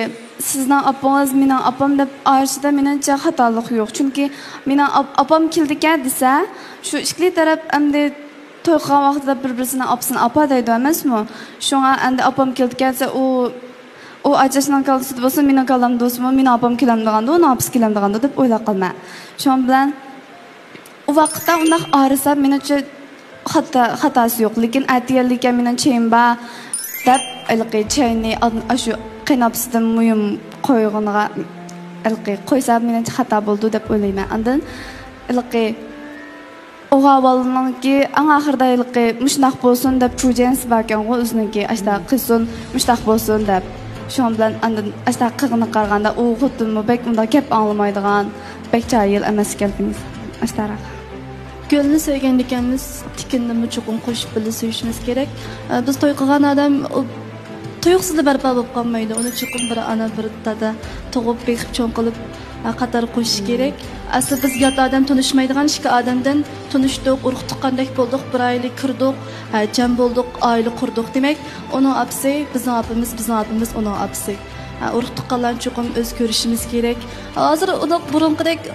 سىزنىڭ ئاپىڭىز، مېنىڭ ئاپام دەپ ئارىسىدا مېنىڭچە خاتالىق يوق. چۈنكى مېنىڭ ئاپ-، ئاپام كېلىدىكەن دېسە، شۇ ئىككىلى تەرەپ ئەمدى توي قىلغان ۋاقتىدا بىر-بىرسىنىڭ ئاپىسىنى ئاپا دەيدۇ ئەمەسمۇ؟ شۇڭا ئەمدى ئاپام كېلىدىكەن دېسە، ئۇ ئۇ ئاچاشنىڭ كاللىسىدا بولسۇن، مېنىڭ كاللامدا بولسىمۇ، مېنىڭ ئاپام كېلەمدىغاندۇ، ئۇنىڭ ئاپىسى كېلەمدىغاندۇ دەپ ئويلاپ قالىمەن. شۇنىڭ بىلەن ئۇ ۋاقىتتا ئۇنداق ئارىسا مېنىڭچە خاتا، خاتاسى يوق. لېكىن ئەتىگەنلىككە مېنىڭ چېيىم بار دەپ، ھېلىقى چەينى ئاشۇ قېيىنئاپىسىدىن مۇيۇم قويغىنىغا، ھېلىقى قويسا مېنىڭچە خاتا بولىدۇ دەپ ئويلايمەن. ئاندىن ھېلىقى ئوغۇلۋالىنىڭكى ئەڭ ئاخىرىدا ھېلىقى مۇشۇنداق بولسۇن دەپ پۇجيەنسى باركەنغۇ ئۆزىنىڭكى، ئاشتا قىلسۇن، مۇشۇنداق بولسۇن دەپ. شۇنىڭ بىلەن ئاندىن ئاشتا قىلغىنىغا قارىغاندا ئۇ خوتۇنمۇ بەك ئۇنداق گەپ ئاڭلىمايدىغان، بەك جاھىل ئەمەس ئىكەن. ئاشتاراق. گۈلنى سۆيگەندىكىنمىز تىكىننىمۇ چوقۇم قوشۇپ بىللە سۆيۈشىمىز كېرەك. ئە، بىز توي قىلغان ئادەم ئۇ تۇيۇقسىزلا بەرپا بولۇپ قالمايدۇ. ئۇنى چوقۇم بىر ئانا، بىر دادا تۇغۇپ، بېقىپ، چوڭ قىلىپ، ھە، قاتار قوشۇش كېرەك. ئەسلى بىز يات ئادەم، تونۇشمايدىغان ئىككى ئادەمدىن تونۇشتۇق، ئۇرۇق تۇغقاندەك بولدۇق، بىر ئائىلىگە كىردۇق، ھە، جەم بولدۇق، ئائىلە قۇردۇق. دېمەك، ئۇنىڭ ئاپىسى بىزنىڭ ئاپىمىز، بىزنىڭ ئاپىمىز ئۇنىڭ ئاپىسى. ھە، ئۇرۇق تۇغقانلارنى چوقۇم ئۆز كۆرۈشىمىز كېرەك. ھازىر ئۇنداق بۇرۇنقىدەك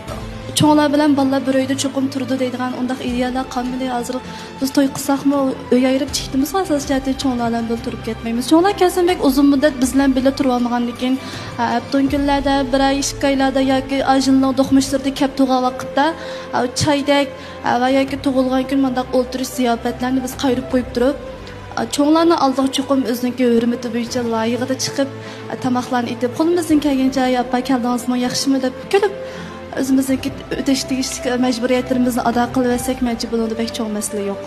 چوڭلار بىلەن بالىلار بىر ئۆيدە چوقۇم تۇرىدۇ دەيدىغان ئۇنداق ئىدىيەلەر قالمىدى. ھازىر بىز توي قىلساقمۇ، ئۆي ئايرىپ چىقتىمىزغۇ، ئاساسىي جەھەتتىن چوڭلار بىلەن بىللە تۇرۇپ كەتمەيمىز. چوڭلار كەلسىمۇ بەك ئۇزۇن مۇددەت بىز بىلەن بىللە تۇرۇۋالمىغاندىكىن، ھەپتە ئون كۈنلەردە، بىر ئاي، ئىككى ئايلاردا ياكى ئاژىلنىڭ دوقمۇشلىرىدا كەپ تۇرغان ۋاقىتتا، چايدەك ۋە ياكى تۇغۇلغان كۈن مۇنداق ئولتۇرۇش زىياپەتلەرنى بىز قايرىپ قويۇپ تۇرۇپ، چوڭلارنىڭ ئالدىغا چوقۇم ئۆزىنىڭكى ھۆرمىتى بويىچە لايىقىدا چىقىپ، تاماقلارنى ئېتىپ، قولىمىزدىن كەلگىنىچە، «ئاپا، كەلدىڭىزمۇ، ياخشىمۇ؟» دەپ كۈلۈپ، ئۆزىمىزنىڭكى ئۆتەش تېگىشلىك مەجبۇرىيەتلىرىمىزنى ئادا قىلىۋەتسەك، مەنچە بۇنىڭدا بەك چوڭ مەسىلە يوق.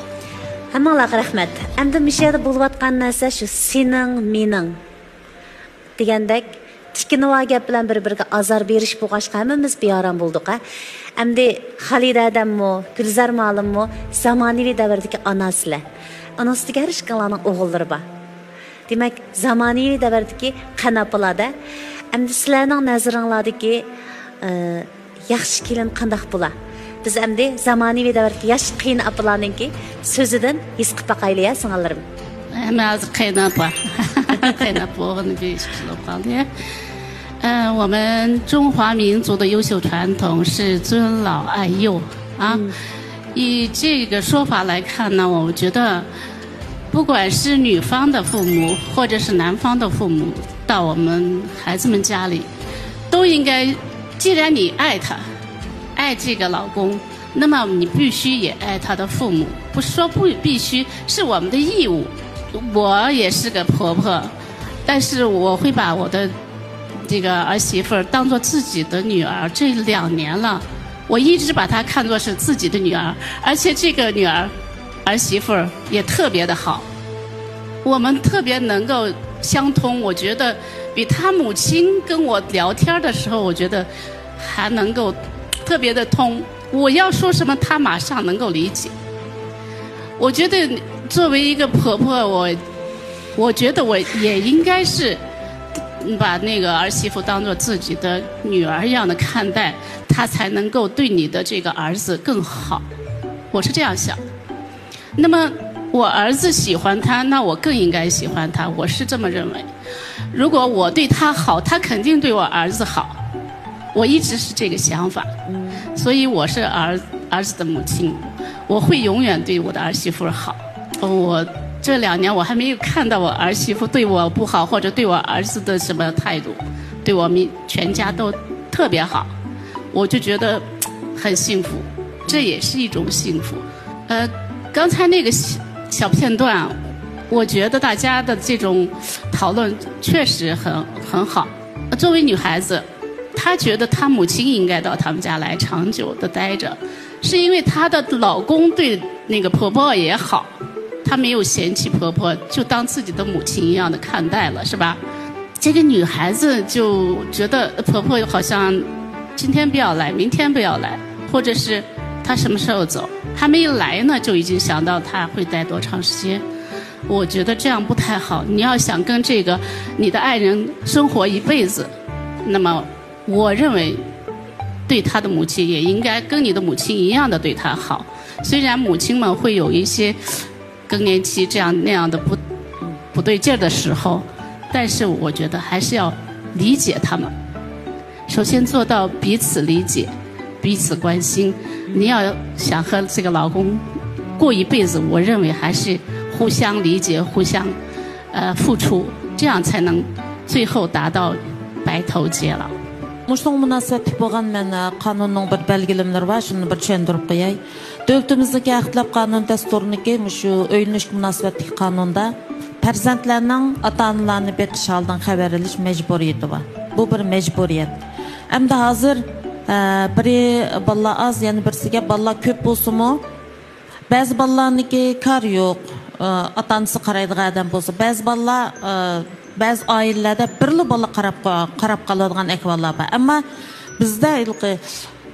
ھەممىڭلارغا رەھمەت. ئەمدى مۇشۇ يەردە بولۇۋاتقان نەرسە شۇ سېنىڭ، مېنىڭ دېگەندەك، تىكىنىۋا گەپ بىلەن بىر-بىرىگە ئازار بېرىش بولغاچقا، ھەممىمىز بىئارام بولدۇق، ھە. ئەمدى خالىدە ھەدەممۇ، گۈلزار مۇئەللىممۇ زامانىۋى دەۋردىكى ئاناسىلەر. ئۇنىڭ ئۈستىگە ھەر ئىككىڭلارنىڭ ئوغۇللىرى بار. دېمەك، زامانىۋى دەۋردىكى قېنى ئاپىلاردە، ئەمدى سىلەرنىڭ نەزىرىڭلاردىكى، ئى، ياخشى كېلىن قانداق بولا؟ بىز ئەمدى زامانىۋى دەۋردىكى ياش قېنى ئاپىلارنىڭكى سۆزىدىن ھېس قىلىپ باقايلى، يا، سىڭىللىرىم. مەن ھازىر قېنى ئاپا. قېنى ئاپا بولغىنى بىر ئىككى يىل بولۇپ قالدى. 呃，我们中华民族的优秀传统是尊老爱幼啊。以这个说法来看呢，我觉得不管是女方的父母，或者是男方的父母，到我们孩子们家里，都应该，既然你爱他，爱这个老公，那么你必须也爱他的父母，不是说不必须，是我们的义务。我也是个婆婆，但是我会把我的这个儿媳妇儿当做自己的女儿。这两年了，我一直把她看作是自己的女儿，而且这个女儿、儿媳妇儿也特别的好，我们特别能够相通。我觉得比她母亲跟我聊天的时候，我觉得还能够特别的通。我要说什么，她马上能够理解。我觉得作为一个婆婆，我我觉得我也应该是把那个儿媳妇当做自己的女儿一样的看待，她才能够对你的这个儿子更好。我是这样想。那么我儿子喜欢她，那我更应该喜欢她，我是这么认为。如果我对她好，她肯定对我儿子好。我一直是这个想法，所以我是儿儿子的母亲，我会永远对我的儿媳妇好。我这两年我还没有看到我儿媳妇对我不好，或者对我儿子的什么态度，对我们全家都特别好，我就觉得很幸福，这也是一种幸福。呃，刚才那个小小片段，我觉得大家的这种讨论确实很很好。作为女孩子，她觉得她母亲应该到他们家来长久的待着，是因为她的老公对那个婆婆也好，她没有嫌弃婆婆，就当自己的母亲一样的看待了，是吧？这个女孩子就觉得婆婆好像今天不要来，明天不要来，或者是她什么时候走，还没来呢，就已经想到她会待多长时间。我觉得这样不太好。你要想跟这个你的爱人生活一辈子，那么我认为对她的母亲也应该跟你的母亲一样的对她好。虽然母亲们会有一些更年期这样那样的不不对劲儿的时候，但是我觉得还是要理解他们。首先做到彼此理解、彼此关心。你要想和这个老公过一辈子，我认为还是互相理解、互相呃付出，这样才能最后达到白头偕老。 مۇشۇنىڭغا مۇناسىۋەتلىك بولغان مەن، ئە، قانۇننىڭ بىر بەلگىلىمىلىرى بار، شۇنى بىر چۈشەندۈرۈپ قوياي. دۆلىتىمىزدىكى ھەق تەلەپ قانۇن دەستۇرىنىڭكى مۇشۇ ئۆيلىنىشكە مۇناسىۋەتلىك قانۇندا پەرزەنتلەرنىڭ ئاتا-ئانىلارنى بېقىش ھالىدىن خەۋەر ئېلىش مەجبۇرىيىتى بار. بۇ بىر مەجبۇرىيەت. ئەمدى ھازىر، ئە، بىرى بالىلار ئاز، يەنە بىرسىگە بالىلار كۆپ بولسىمۇ، بەزى بالىلارنىڭكى كار يوق، ئاتا-ئانىسى قارايدىغان ئادەم بولسا، بەزى بالىلار، بەزى ئائىلىلەردە بىرلا بالا قاراپ، قاراپ قالىدىغان ئەھۋاللار بار. ئەمما بىزدە ھېلىقى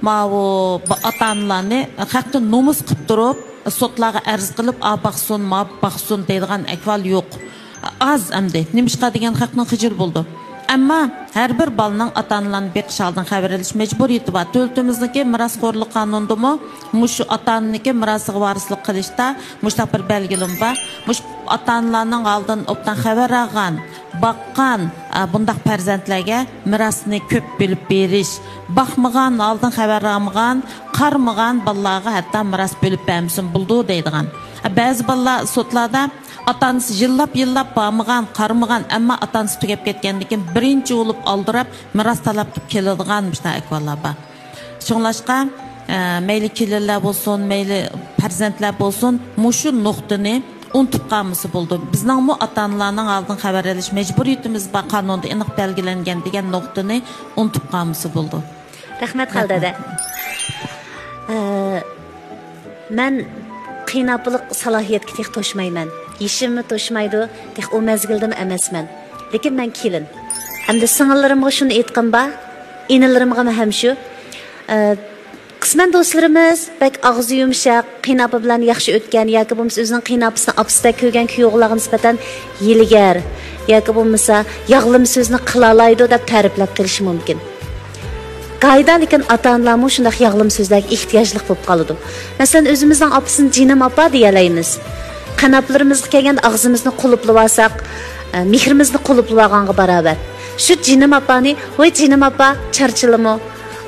ماۋۇ ئاتا-ئانىلارنى خەقتىن نومۇس قىلىپ تۇرۇپ، سوتلارغا ئەرز قىلىپ، ئا باقسۇن، ما باقسۇن دەيدىغان ئەھۋال يوق. ئاز ئەمدى. نېمىشقا دېگەن خەقنىڭ خىجىلى بولىدۇ. ئەمما ھەر بىر بالىنىڭ ئاتا-ئانىلارنى بېقىش ھالىدىن خەۋەر ئېلىش مەجبۇرىيىتى بار. دۆلىتىمىزنىڭكى مىراسخورلۇق قانۇنىدىمۇ مۇشۇ ئاتا-ئانىنىڭكى مىراسىغا ۋارىسلىق قىلىشتا مۇشۇنداق بىر بەلگىلىمە بار. مۇشۇ ئاتا-ئانىلارنىڭ ھالىدىن ئوبدان خەۋەر ئالغان، باققان، ئە، بۇنداق پەرزەنتلەرگە مىراسنى كۆپ بۆلۈپ بېرىش، باقمىغان، ھالىدىن خەۋەر ئالمىغان، قارىمىغان بالىلارغا ھەتتا مىراس بۆلۈپ بەرمىسىمۇ بولىدۇ دەيدىغان. بەزى بالىلار سوتلاردا ئاتا-ئانىسى يىللاپ، يىللاپ بارمىغان، قارىمىغان، ئەمما ئاتا-ئانىسى تۈگەپ كەتكەندىن كېيىن بىرىنچى بولۇپ ئالدىراپ مىراس تالاپ كېلىدىغان مۇشۇنداق ئەھۋاللار بار. شۇڭلاشقا، ئە، مەيلى كېلىنلەر بولسۇن، مەيلى پەرزەنتلەر بولسۇن، مۇشۇ نۇقتىنى ئۇنتۇپ قالمىسا بولىدۇ. بىزنىڭمۇ ئاتا-ئانىلارنىڭ ھالىدىن خەۋەر ئېلىش مەجبۇرىيىتىمىز بار، قانۇندا ئېنىق بەلگىلەنگەن دېگەن نۇقتىنى ئۇنتۇپ قالمىسا بولىدۇ. رەھمەت خالىدەدە. ئە، مەن قېيىنئاپىلىق سالاھىيەتكە تېخى توشمايمەن. يېشىممۇ توشمايدۇ، تېخى ئۇ مەزگىلدىمۇ ئەمەسمەن. لېكىن مەن كېلىن. ئەمدى سىڭىللىرىمغا شۇنى ئېيتقىنىم بار، ئىنىلىرىمغىمۇ ھەم شۇ. ئە، قىسمەن دوستلىرىمىز بەك ئاغزى يۇمشاق، قېيىنئاپا بىلەن ياخشى ئۆتكەن ياكى بولمىسا ئۆزىنىڭ قېيىنئاپىسىنى ئاپىسىدەك كۆرگەن كۈيئوغۇللارغا نىسبەتەن ھىيلىگەر ياكى بولمىسا ياغلىما سۆزنى قىلالايدۇ دەپ تەرىپلەپ قېلىشى مۇمكىن. گاھىدا لېكىن ئاتا-ئانىلارمۇ شۇنداق ياغلىما سۆزلەرگە ئېھتىياجلىق بولۇپ قالىدۇ. مەسىلەن، ئۆزىمىزنىڭ ئاپىسىنى جېنىم ئاپا دېيەلەيمىز. قېنىئاپىلىرىمىزغا كەلگەندە ئاغزىمىزنى قۇلۇپلىۋالساق، ئە، مېھرىمىزنى قۇلۇپلىۋالغانغا باراۋەر. شۇ جېنىم ئاپانى، ۋاي جېنىم ئاپا، چارچىلىمۇ؟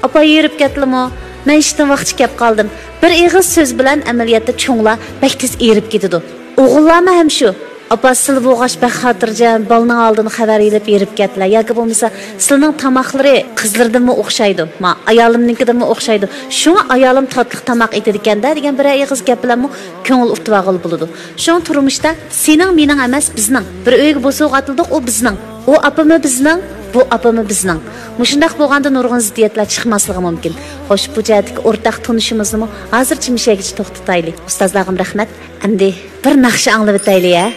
ئاپا ھېرىپ كەتتىلىمۇ؟ مەن ئىشتىن ۋاقچە كەپ قالدىم. بىر ئېغىز سۆز بىلەن ئەمەلىيەتتە چوڭلار بەك تېز ھېرىپ كېتىدۇ. ئوغۇللارمۇ ھەم شۇ. ئاپا، سىلى بولغاچ بەك خاتىرجەم، بالىنىڭ ئالدىدا خەۋەر ئېلىپ ھېرىپ كەتتىلە. ياكى بولمىسا، سىلىنىڭ تاماقلىرى قىزلىرىدىنمۇ ئوخشايدۇ، ما، ئايالىمنىڭكىدىنمۇ ئوخشايدۇ. شۇڭا ئايالىم تاتلىق تاماق ئېتىدىكەن-دە دېگەن بىرەر ئېغىز گەپ بىلەنمۇ كۆڭۈل ئۇتۇۋالغىلى بولىدۇ. شۇڭا تۇرمۇشتا سېنىڭ، مېنىڭ ئەمەس، بىزنىڭ بىر ئۆيگە بوسۇغا ئاتلىدۇق، ئۇ بىزنىڭ. ئۇ ئاپىمۇ بىزنىڭ، بۇ ئاپىمۇ بىزنىڭ. مۇشۇنداق بولغاندا نۇرغۇن زىددىيەتلەر چىقماسلىقى مۇمكىن. خوش، بۇ جەھەتتىكى ئورتاق تونۇشىمىزنىمۇ ھازىرچە مۇشەگىچە توختىتايلى. ئۇستازلارغىمۇ رەھمەت. ئەمدى بىر ناخشا ئاڭلىۋېتەيلى، ھە؟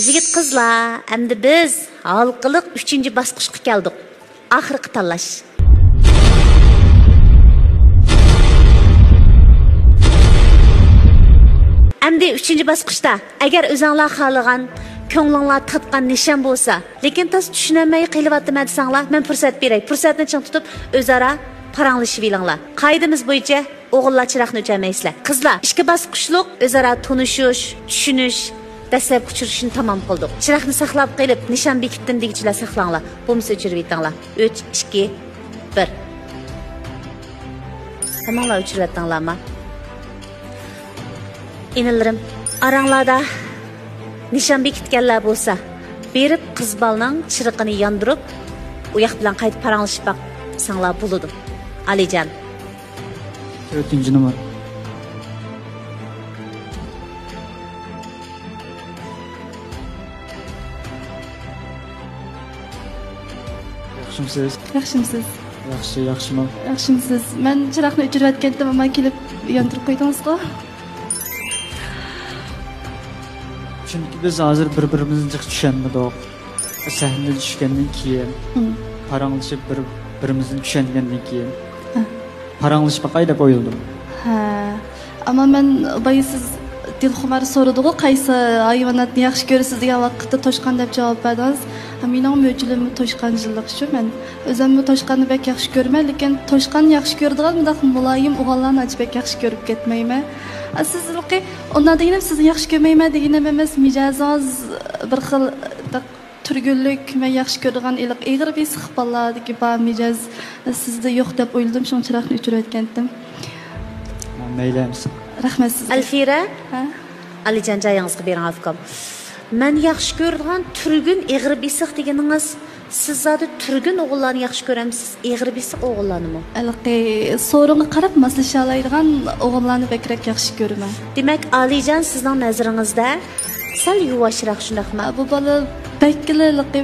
يىگىت قىزلار، ئەمدى بىز ھالقىلىق ئۈچىنچى باسقۇچقا كەلدۇق. ئاخىرقى تاللاش. ئەمدى ئۈچىنچى باسقۇچتا، ئەگەر ئۆزۈڭلار خالىغان، كۆڭلۈڭلار تارتقان نىشان بولسا، لېكىن تاس چۈشىنەلمەي قېلىۋاتىمەن دېسەڭلار، مەن پۇرسەت بېرەي. پۇرسەتنى چىڭ تۇتۇپ، ئۆزئارا پاراڭلىشىۋېلىڭلار. قائىدىمىز بويىچە ئوغۇللار چىراغنى ئۆچۈرمەيسىلەر. قىزلار، ئىككى باسقۇچلۇق ئۆزئارا تونۇشۇش، چۈشىنىش، دەسلەپكى ئۇچرىشىشنى تامام قىلدۇق. چىراغنى ساقلاپ قېلىپ، نىشان بېكىتتىم دېگۈچىلەر ساقلاڭلار. بولمىسا ئۆچۈرۈۋېتىڭلار. ئۈچ، ئىككى، بىر. ھەممىڭلار ئۆچۈرۈۋەتتىڭلارمۇ؟ ئىنىلىرىم، ئاراڭلاردا نىشان بېكىتكەنلەر بولسا، بېرىپ قىز بالىنىڭ چىرىقىنى ياندۇرۇپ، ئۇ ياق بىلەن قايتا پاراڭلىشىپ باقساڭلار بولىدۇ. ئالىجان. تۆتىنچى نومۇر. ياخشىمسىز؟ ياخشىمسىز؟ ياخشى، ياخشىمۇ؟ ياخشىمسىز؟ مەن چىراغنى ئۆچۈرۈۋەتكەنتىم، ئەمما كېلىپ ياندۇرۇپ قويدىڭىزغۇ. چۈنكى بىز ھازىر بىر-بىرىمىزنى جىق چۈشەنمىدۇق. سەھنىدىن چۈشكەندىن كېيىن، مم. پاراڭلىشىپ بىر-بىرىمىزنى چۈشەنگەندىن كېيىن، ھە. پاراڭلىشىپ باقاي دەپ ئويلىدىم. ھە. ئەمما مەن بايا سىز دىلخۇمار سورىدىغۇ، قايسى ھايۋاناتنى ياخشى كۆرىسىز دېگەن ۋاقىتتا توشقان دەپ جاۋاب بەردىڭىز. ھە، مېنىڭ مۆجىلىممۇ توشقانچىلىق شۇ. مەن ئۆزۈممۇ توشقاننى بەك ياخشى كۆرىمەن، لېكىن توشقاننى ياخشى كۆرىدىغان مۇنداق مۇلايىم ئوغۇللارنى ئانچە بەك ياخشى كۆرۈپ كەتمەيمەن. ئە، سىز ھېلىقى ئۇنداق دېگىنىم سىزنى ياخشى كۆرمەيمەن دېگىنىم ئەمەس، مىجەزىڭىز بىر خىل تۈرگۈنلۈك، مەن ياخشى كۆرىدىغان ھېلىقى ئېغىر بېسىق بالىلاردىكى بار مىجەز سىزدە يوق دەپ ئويلىدىم، شۇڭا چىراغنى ئۆچۈرۈۋەتكەنتىم. مەيلى ئەمىسە. رەھمەت سىزگە. ئەلفىرە؟ ھە؟ ئالىجان، جايىڭىزغا بېرىڭ، ئاكام. مەن ياخشى كۆرىدىغان تۈرگۈن ئېغىر بېسىق دېگىنىڭىز، سىز زادى تۈرگۈن ئوغۇللارنى ياخشى كۆرەمسىز، ئېغىر بېسىق ئوغۇللارنىمۇ؟ ھېلىقى سورۇنغا قاراپ ماسلىشالايدىغان ئوغۇللارنى بەكرەك ياخشى كۆرىمەن. دېمەك، ئالىيجان سىزنىڭ نەزىرىڭىزدە سەل يۇۋاشراق، شۇنداقمۇ؟ بۇ بالا بەكلا ھېلىقى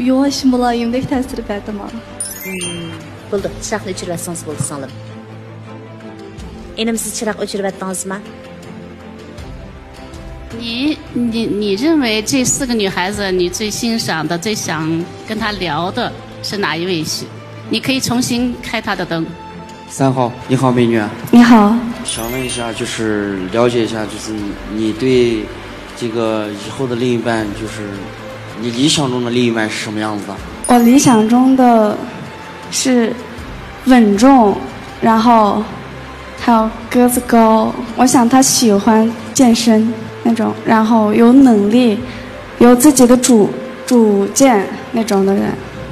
يۇۋاش، مۇلايىمدەك تەسىر بەردى ماڭا. مم. بولدى، چىراغنى ئۆچۈرۈۋەتسىڭىز بولدى، سىڭلىم. ئىنىم، سىز چىراغ ئۆچۈرۈۋەتتىڭىزمۇ؟ 你你你认为这四个女孩子，你最欣赏的、最想跟她聊的是哪一位？你可以重新开她的灯。三号，你好，美女。你好。想问一下，就是了解一下，就是你对这个以后的另一半，就是你理想中的另一半是什么样子的？我理想中的是稳重，然后还有个子高。我想他喜欢健身那种，然后有能力，有自己的主主见那种的人。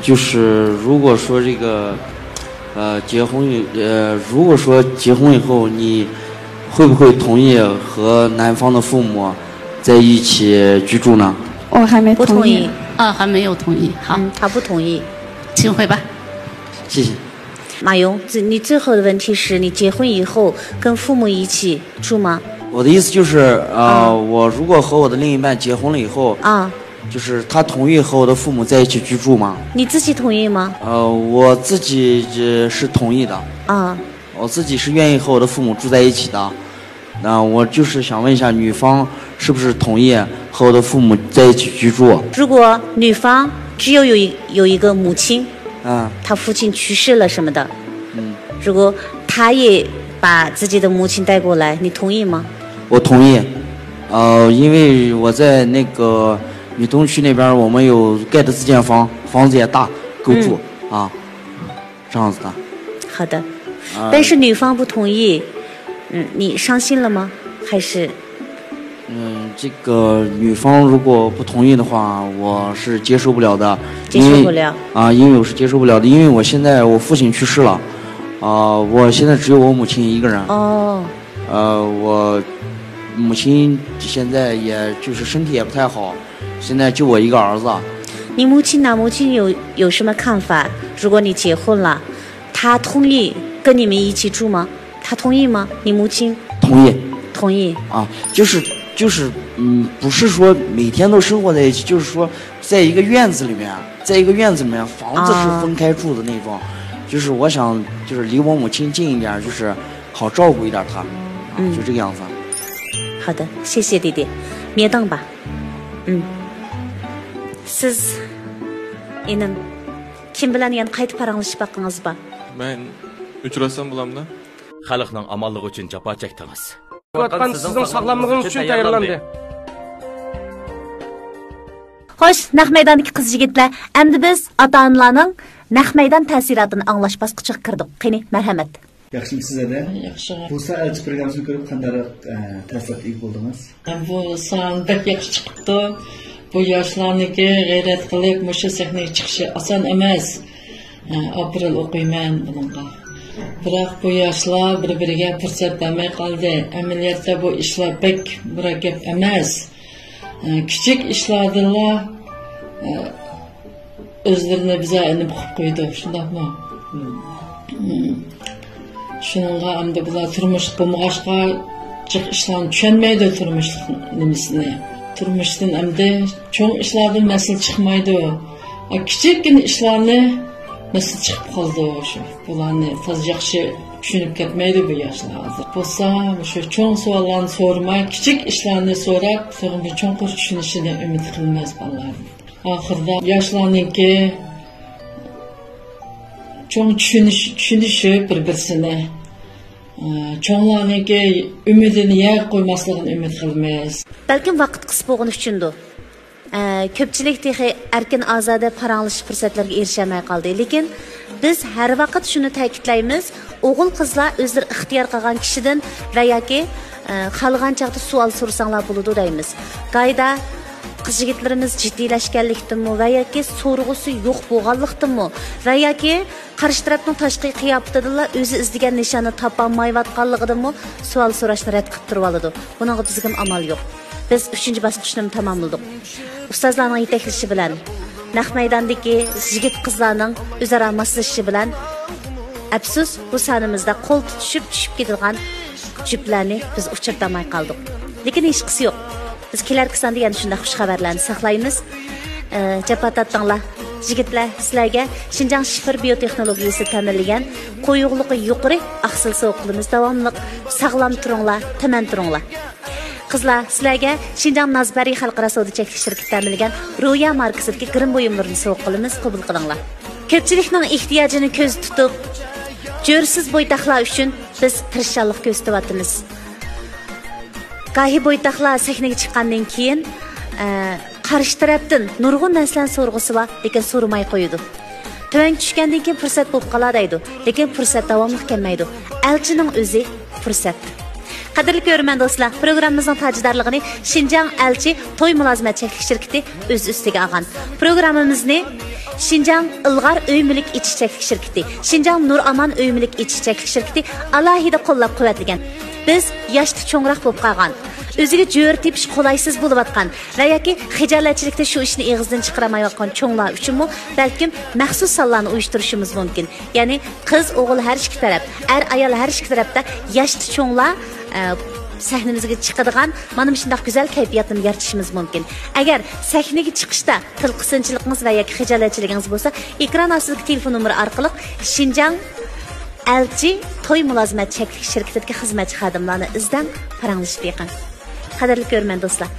就是如果说这个，呃，结婚以呃，如果说结婚以后，你会不会同意和男方的父母在一起居住呢？我还没同意。不同意。啊，还没有同意。好。嗯，他不同意。请回吧。谢谢。马勇，这你最后的问题是你结婚以后跟父母一起住吗？我的意思就是，呃，啊。我如果和我的另一半结婚了以后，啊。就是他同意和我的父母在一起居住吗？你自己同意吗？呃，我自己，呃，是同意的。啊。我自己是愿意和我的父母住在一起的。那我就是想问一下，女方是不是同意和我的父母在一起居住？如果女方只有有一有一个母亲，嗯。她父亲去世了什么的，嗯。如果她也把自己的母亲带过来，你同意吗？我同意。呃，因为我在那个浦东区那边儿，我们有盖的自建房，房子也大，够住，嗯。啊。 这样子的。好的。啊。但是女方不同意，嗯，你伤心了吗？还是？嗯，这个女方如果不同意的话，我是接受不了的。接受不了。因为，啊，因为我是接受不了的，因为我现在我父亲去世了，啊，我现在只有我母亲一个人。哦。呃，我母亲现在也就是身体也不太好，现在就我一个儿子。你母亲呢？母亲有有什么看法？如果你结婚了， 他同意跟你们一起住吗？他同意吗？你母亲？同意。同意。啊，就是就是，嗯，不是说每天都生活在一起，就是说在一个院子里面，在一个院子里面，房子是分开住的那种，啊。就是我想就是离我母亲近一点儿，就是好照顾一点儿她，啊，嗯。就这个样子。好的，谢谢弟弟，别当吧。嗯。سىز، ئىنىم، كىم بىلەن يەنە قايتا پاراڭلىشىپ باققىڭىز بار؟ مەن ئۇچراشسام بولامدۇ؟ خەلقنىڭ ئامانلىقى ئۈچۈن جاپا چەكتىڭىز. قىلىۋاتقان سىزنىڭ ساغلاملىقىڭىز ئۈچۈن تەييارلاندى. خوش، نەق مەيداندىكى قىز يىگىتلەر، ئەمدى بىز ئاتا-ئانىلارنىڭ نەق مەيدان تەسىراتىنى ئاڭلاش باسقۇچىغا كىردۇق. قېنى، مەرھەمەت. ياخشىمۇسىز، ھەدە؟ ياخشى. بۇ سائەت ئەلچى پروگراممىسىنى كۆرۈپ قانداقراق، ئە، تەسىرات ئىگە بولدىڭىز؟ بۇ سان بەك ياخشى چىقىپتۇ. بۇ ياشلارنىڭكى غەيرەت قىلىپ مۇشۇ سەھنىگە چىقىشى ئاسان ئەمەس. ئاپىرىن ئوقۇيمەن بۇنىڭغا. بىراق بۇ ياشلار بىر-بىرىگە پۇرسەت بەرمەي قالدى. ئەمەلىيەتتە بۇ ئىشلار بەك مۇرەككەپ ئەمەس. كىچىك ئىشلاردىنلا ئۆزلىرىنى بىزار ئېنىپ قويىدۇ، شۇنداقمۇ؟ شۇنىڭغا ئەمدى بۇلار تۇرمۇشلۇق بولمىغاچقا، جىق ئىشلارنى چۈشەنمەيدۇ، تۇرمۇشلۇق نېمىسىنى. تۇرمۇشتىن ئەمدى چوڭ ئىشلاردىن مەسىلە چىقمايدۇ. ئا، كىچىككىنە ئىشلارنى مەسىلە چىقىپ قالىدۇ شۇ. بۇلارنى تازا ياخشى چۈشىنىپ كەتمەيدۇ بۇ ياشلار ھازىر. بولسا مۇشۇ چوڭ سوئاللارنى سورىماي، كىچىك ئىشلارنى سوراپ، تېخىمۇ چوڭقۇر چۈشىنىشىنى ئۈمىد قىلىمىز بالىلارنىڭ. ئاخىرىدا ياشلارنىڭكى چوڭ چۈشىنىش، چۈشىنىشى بىر-بىرسىنى، ئە، چوڭلارنىڭكى ئۈمىدىنى يەرگە قويماسلىقىنى ئۈمىد قىلىمىز. بەلكىم ۋاقىت قىس بولغىنى ئۈچۈندۇر. ئە، كۆپچىلىك تېخى ئەركىن ئازادە پاراڭلىشىش پۇرسەتلىرىگە ئېرىشەلمەي قالدى. لېكىن بىز ھەر ۋاقىت شۇنى تەكىتلەيمىز، ئوغۇل-قىزلار ئۆزلىرى ئىختىيار قىلغان كىشىدىن ۋە ياكى، ئە، خالىغان چاغدا سوئال سورىساڭلار بولىدۇ دەيمىز. گايدا قىز-يىگىتلىرىمىز جىددىيلەشكەنلىكتىنمۇ ۋە ياكى سورىغۇسى يوق بولغانلىقتىنمۇ ۋە ياكى قارشى تەرەپنىڭ تاشقى قىياپىتىدىنلا ئۆزى ئىزدىگەن نىشاننى تاپالمايۋاتقانلىقىدىنمۇ سوئال سوراشنى رەت قىلىپ تۇرۇۋالىدۇ. بۇنىڭغا بىزگىمۇ ئامال يوق. بىز ئۈچىنچى باسقۇچنىمۇ تاماملىدۇق. ئۇستازلارنىڭ يېتەكلىشى بىلەن، نەق مەيداندىكى يىگىت-قىزلارنىڭ ئۆزئارا ماسلىشىشى بىلەن، ئەپسۇس، بۇ سانىمىزدا قول تۇتۇشۇپ چۈشۈپ كېتىدىغان جۈپلەرنى بىز ئۇچرىتالماي قالدۇق. لېكىن ھېچقىسى يوق. بىز كېلەركى ساندا يەنە شۇنداق خۇش خەۋەرلەرنى ساقلايمىز. ئە، جاپا تارتتىڭلار. يىگىتلەر، سىلەرگە شىنجاڭ شىفېر بىيوتېخنولوگىيىسى تەمىنلىگەن قويۇقلۇقى يۇقىرى ئاقسىل سوۋغا قىلىمىز داۋاملىق. ساغلام تۇرۇڭلار، تىمەن تۇرۇڭلار. قىزلار، سىلەرگە شىنجاڭ نازبەرى خەلقئارا سودا چەكلىك شىركىتى تەمىنلىگەن رويا ماركىسىدىكى گىرىم بۇيۇملىرىنى سوۋغا قىلىمىز، قوبۇل قىلىڭلار. كۆپچىلىكنىڭ ئېھتىياجىنى كۆزدە تۇتۇپ، جۆرىسىز بويتاقلار ئۈچۈن بىز تىرىشچانلىق كۆرسىتىۋاتىمىز. گاھى بويتاقلار سەھنىگە چىققاندىن كېيىن، ئە، قارشى تەرەپتىن نۇرغۇن نەرسىلەرنى سورىغۇسى بار، لېكىن سورىماي قويىدۇ. تۆۋەنگە چۈشكەندىن كېيىن پۇرسەت بولۇپ قالا دەيدۇ، لېكىن پۇرسەت داۋاملىق كەلمەيدۇ. ئەلچىنىڭ ئۆزى پۇرسەت. قەدىرلىك كۆرۈرمەن دوستلار، پروگراممىمىزنىڭ تاجىدارلىقىنى شىنجاڭ ئەلچى توي مۇلازىمەت چەكلىك شىركىتى ئۆز ئۈستىگە ئالغان. پروگراممىمىزنى شىنجاڭ ئىلغار ئۆي مۈلۈك ئېچىش چەكلىك شىركىتى، شىنجاڭ نۇر ئامان ئۆي مۈلۈك ئېچىش چەكلىك شىركىتى ئالاھىدە قوللاپ قۇۋۋەتلىگەن. بىز ياشتا چوڭراق بولۇپ قالغان، ئۆزىگە جۆرە تېپىش قولايسىز بولۇۋاتقان ۋە ياكى خىجالەتچىلىكتە شۇ ئىشنى ئېغىزدىن چىقىرالمايۋاتقان چوڭلار ئۈچۈنمۇ بەلكىم مەخسۇس سانلارنى ئۇيۇشتۇرۇشىمىز مۇمكىن. يەنى قىز، ئوغۇل ھەر ئىككى تەرەپ، ئەر، ئايال ھەر ئىككى تەرەپتە ياشتا چوڭلار، ئە، سەھنىمىزگە چىقىدىغان مانا مۇشۇنداق گۈزەل كەيپىياتنى يارىتىشىمىز مۇمكىن. ئەگەر سەھنىگە چىقىشتا تىل قىسىنچىلىقىڭىز ۋە ياكى خىجالەتچىلىكىڭىز بولسا، ئېكران ئاستىدىكى تېلېفون نومۇرى ئارقىلىق شىنجاڭ ئەلچى توي مۇلازىمەت چەكلىك شىركىتىدىكى خىزمەتچى خادىملارنى ئىزدەڭ، پاراڭلىشىپ بېقىڭ. قەدىرلىك كۆرۈرمەن دوستلار.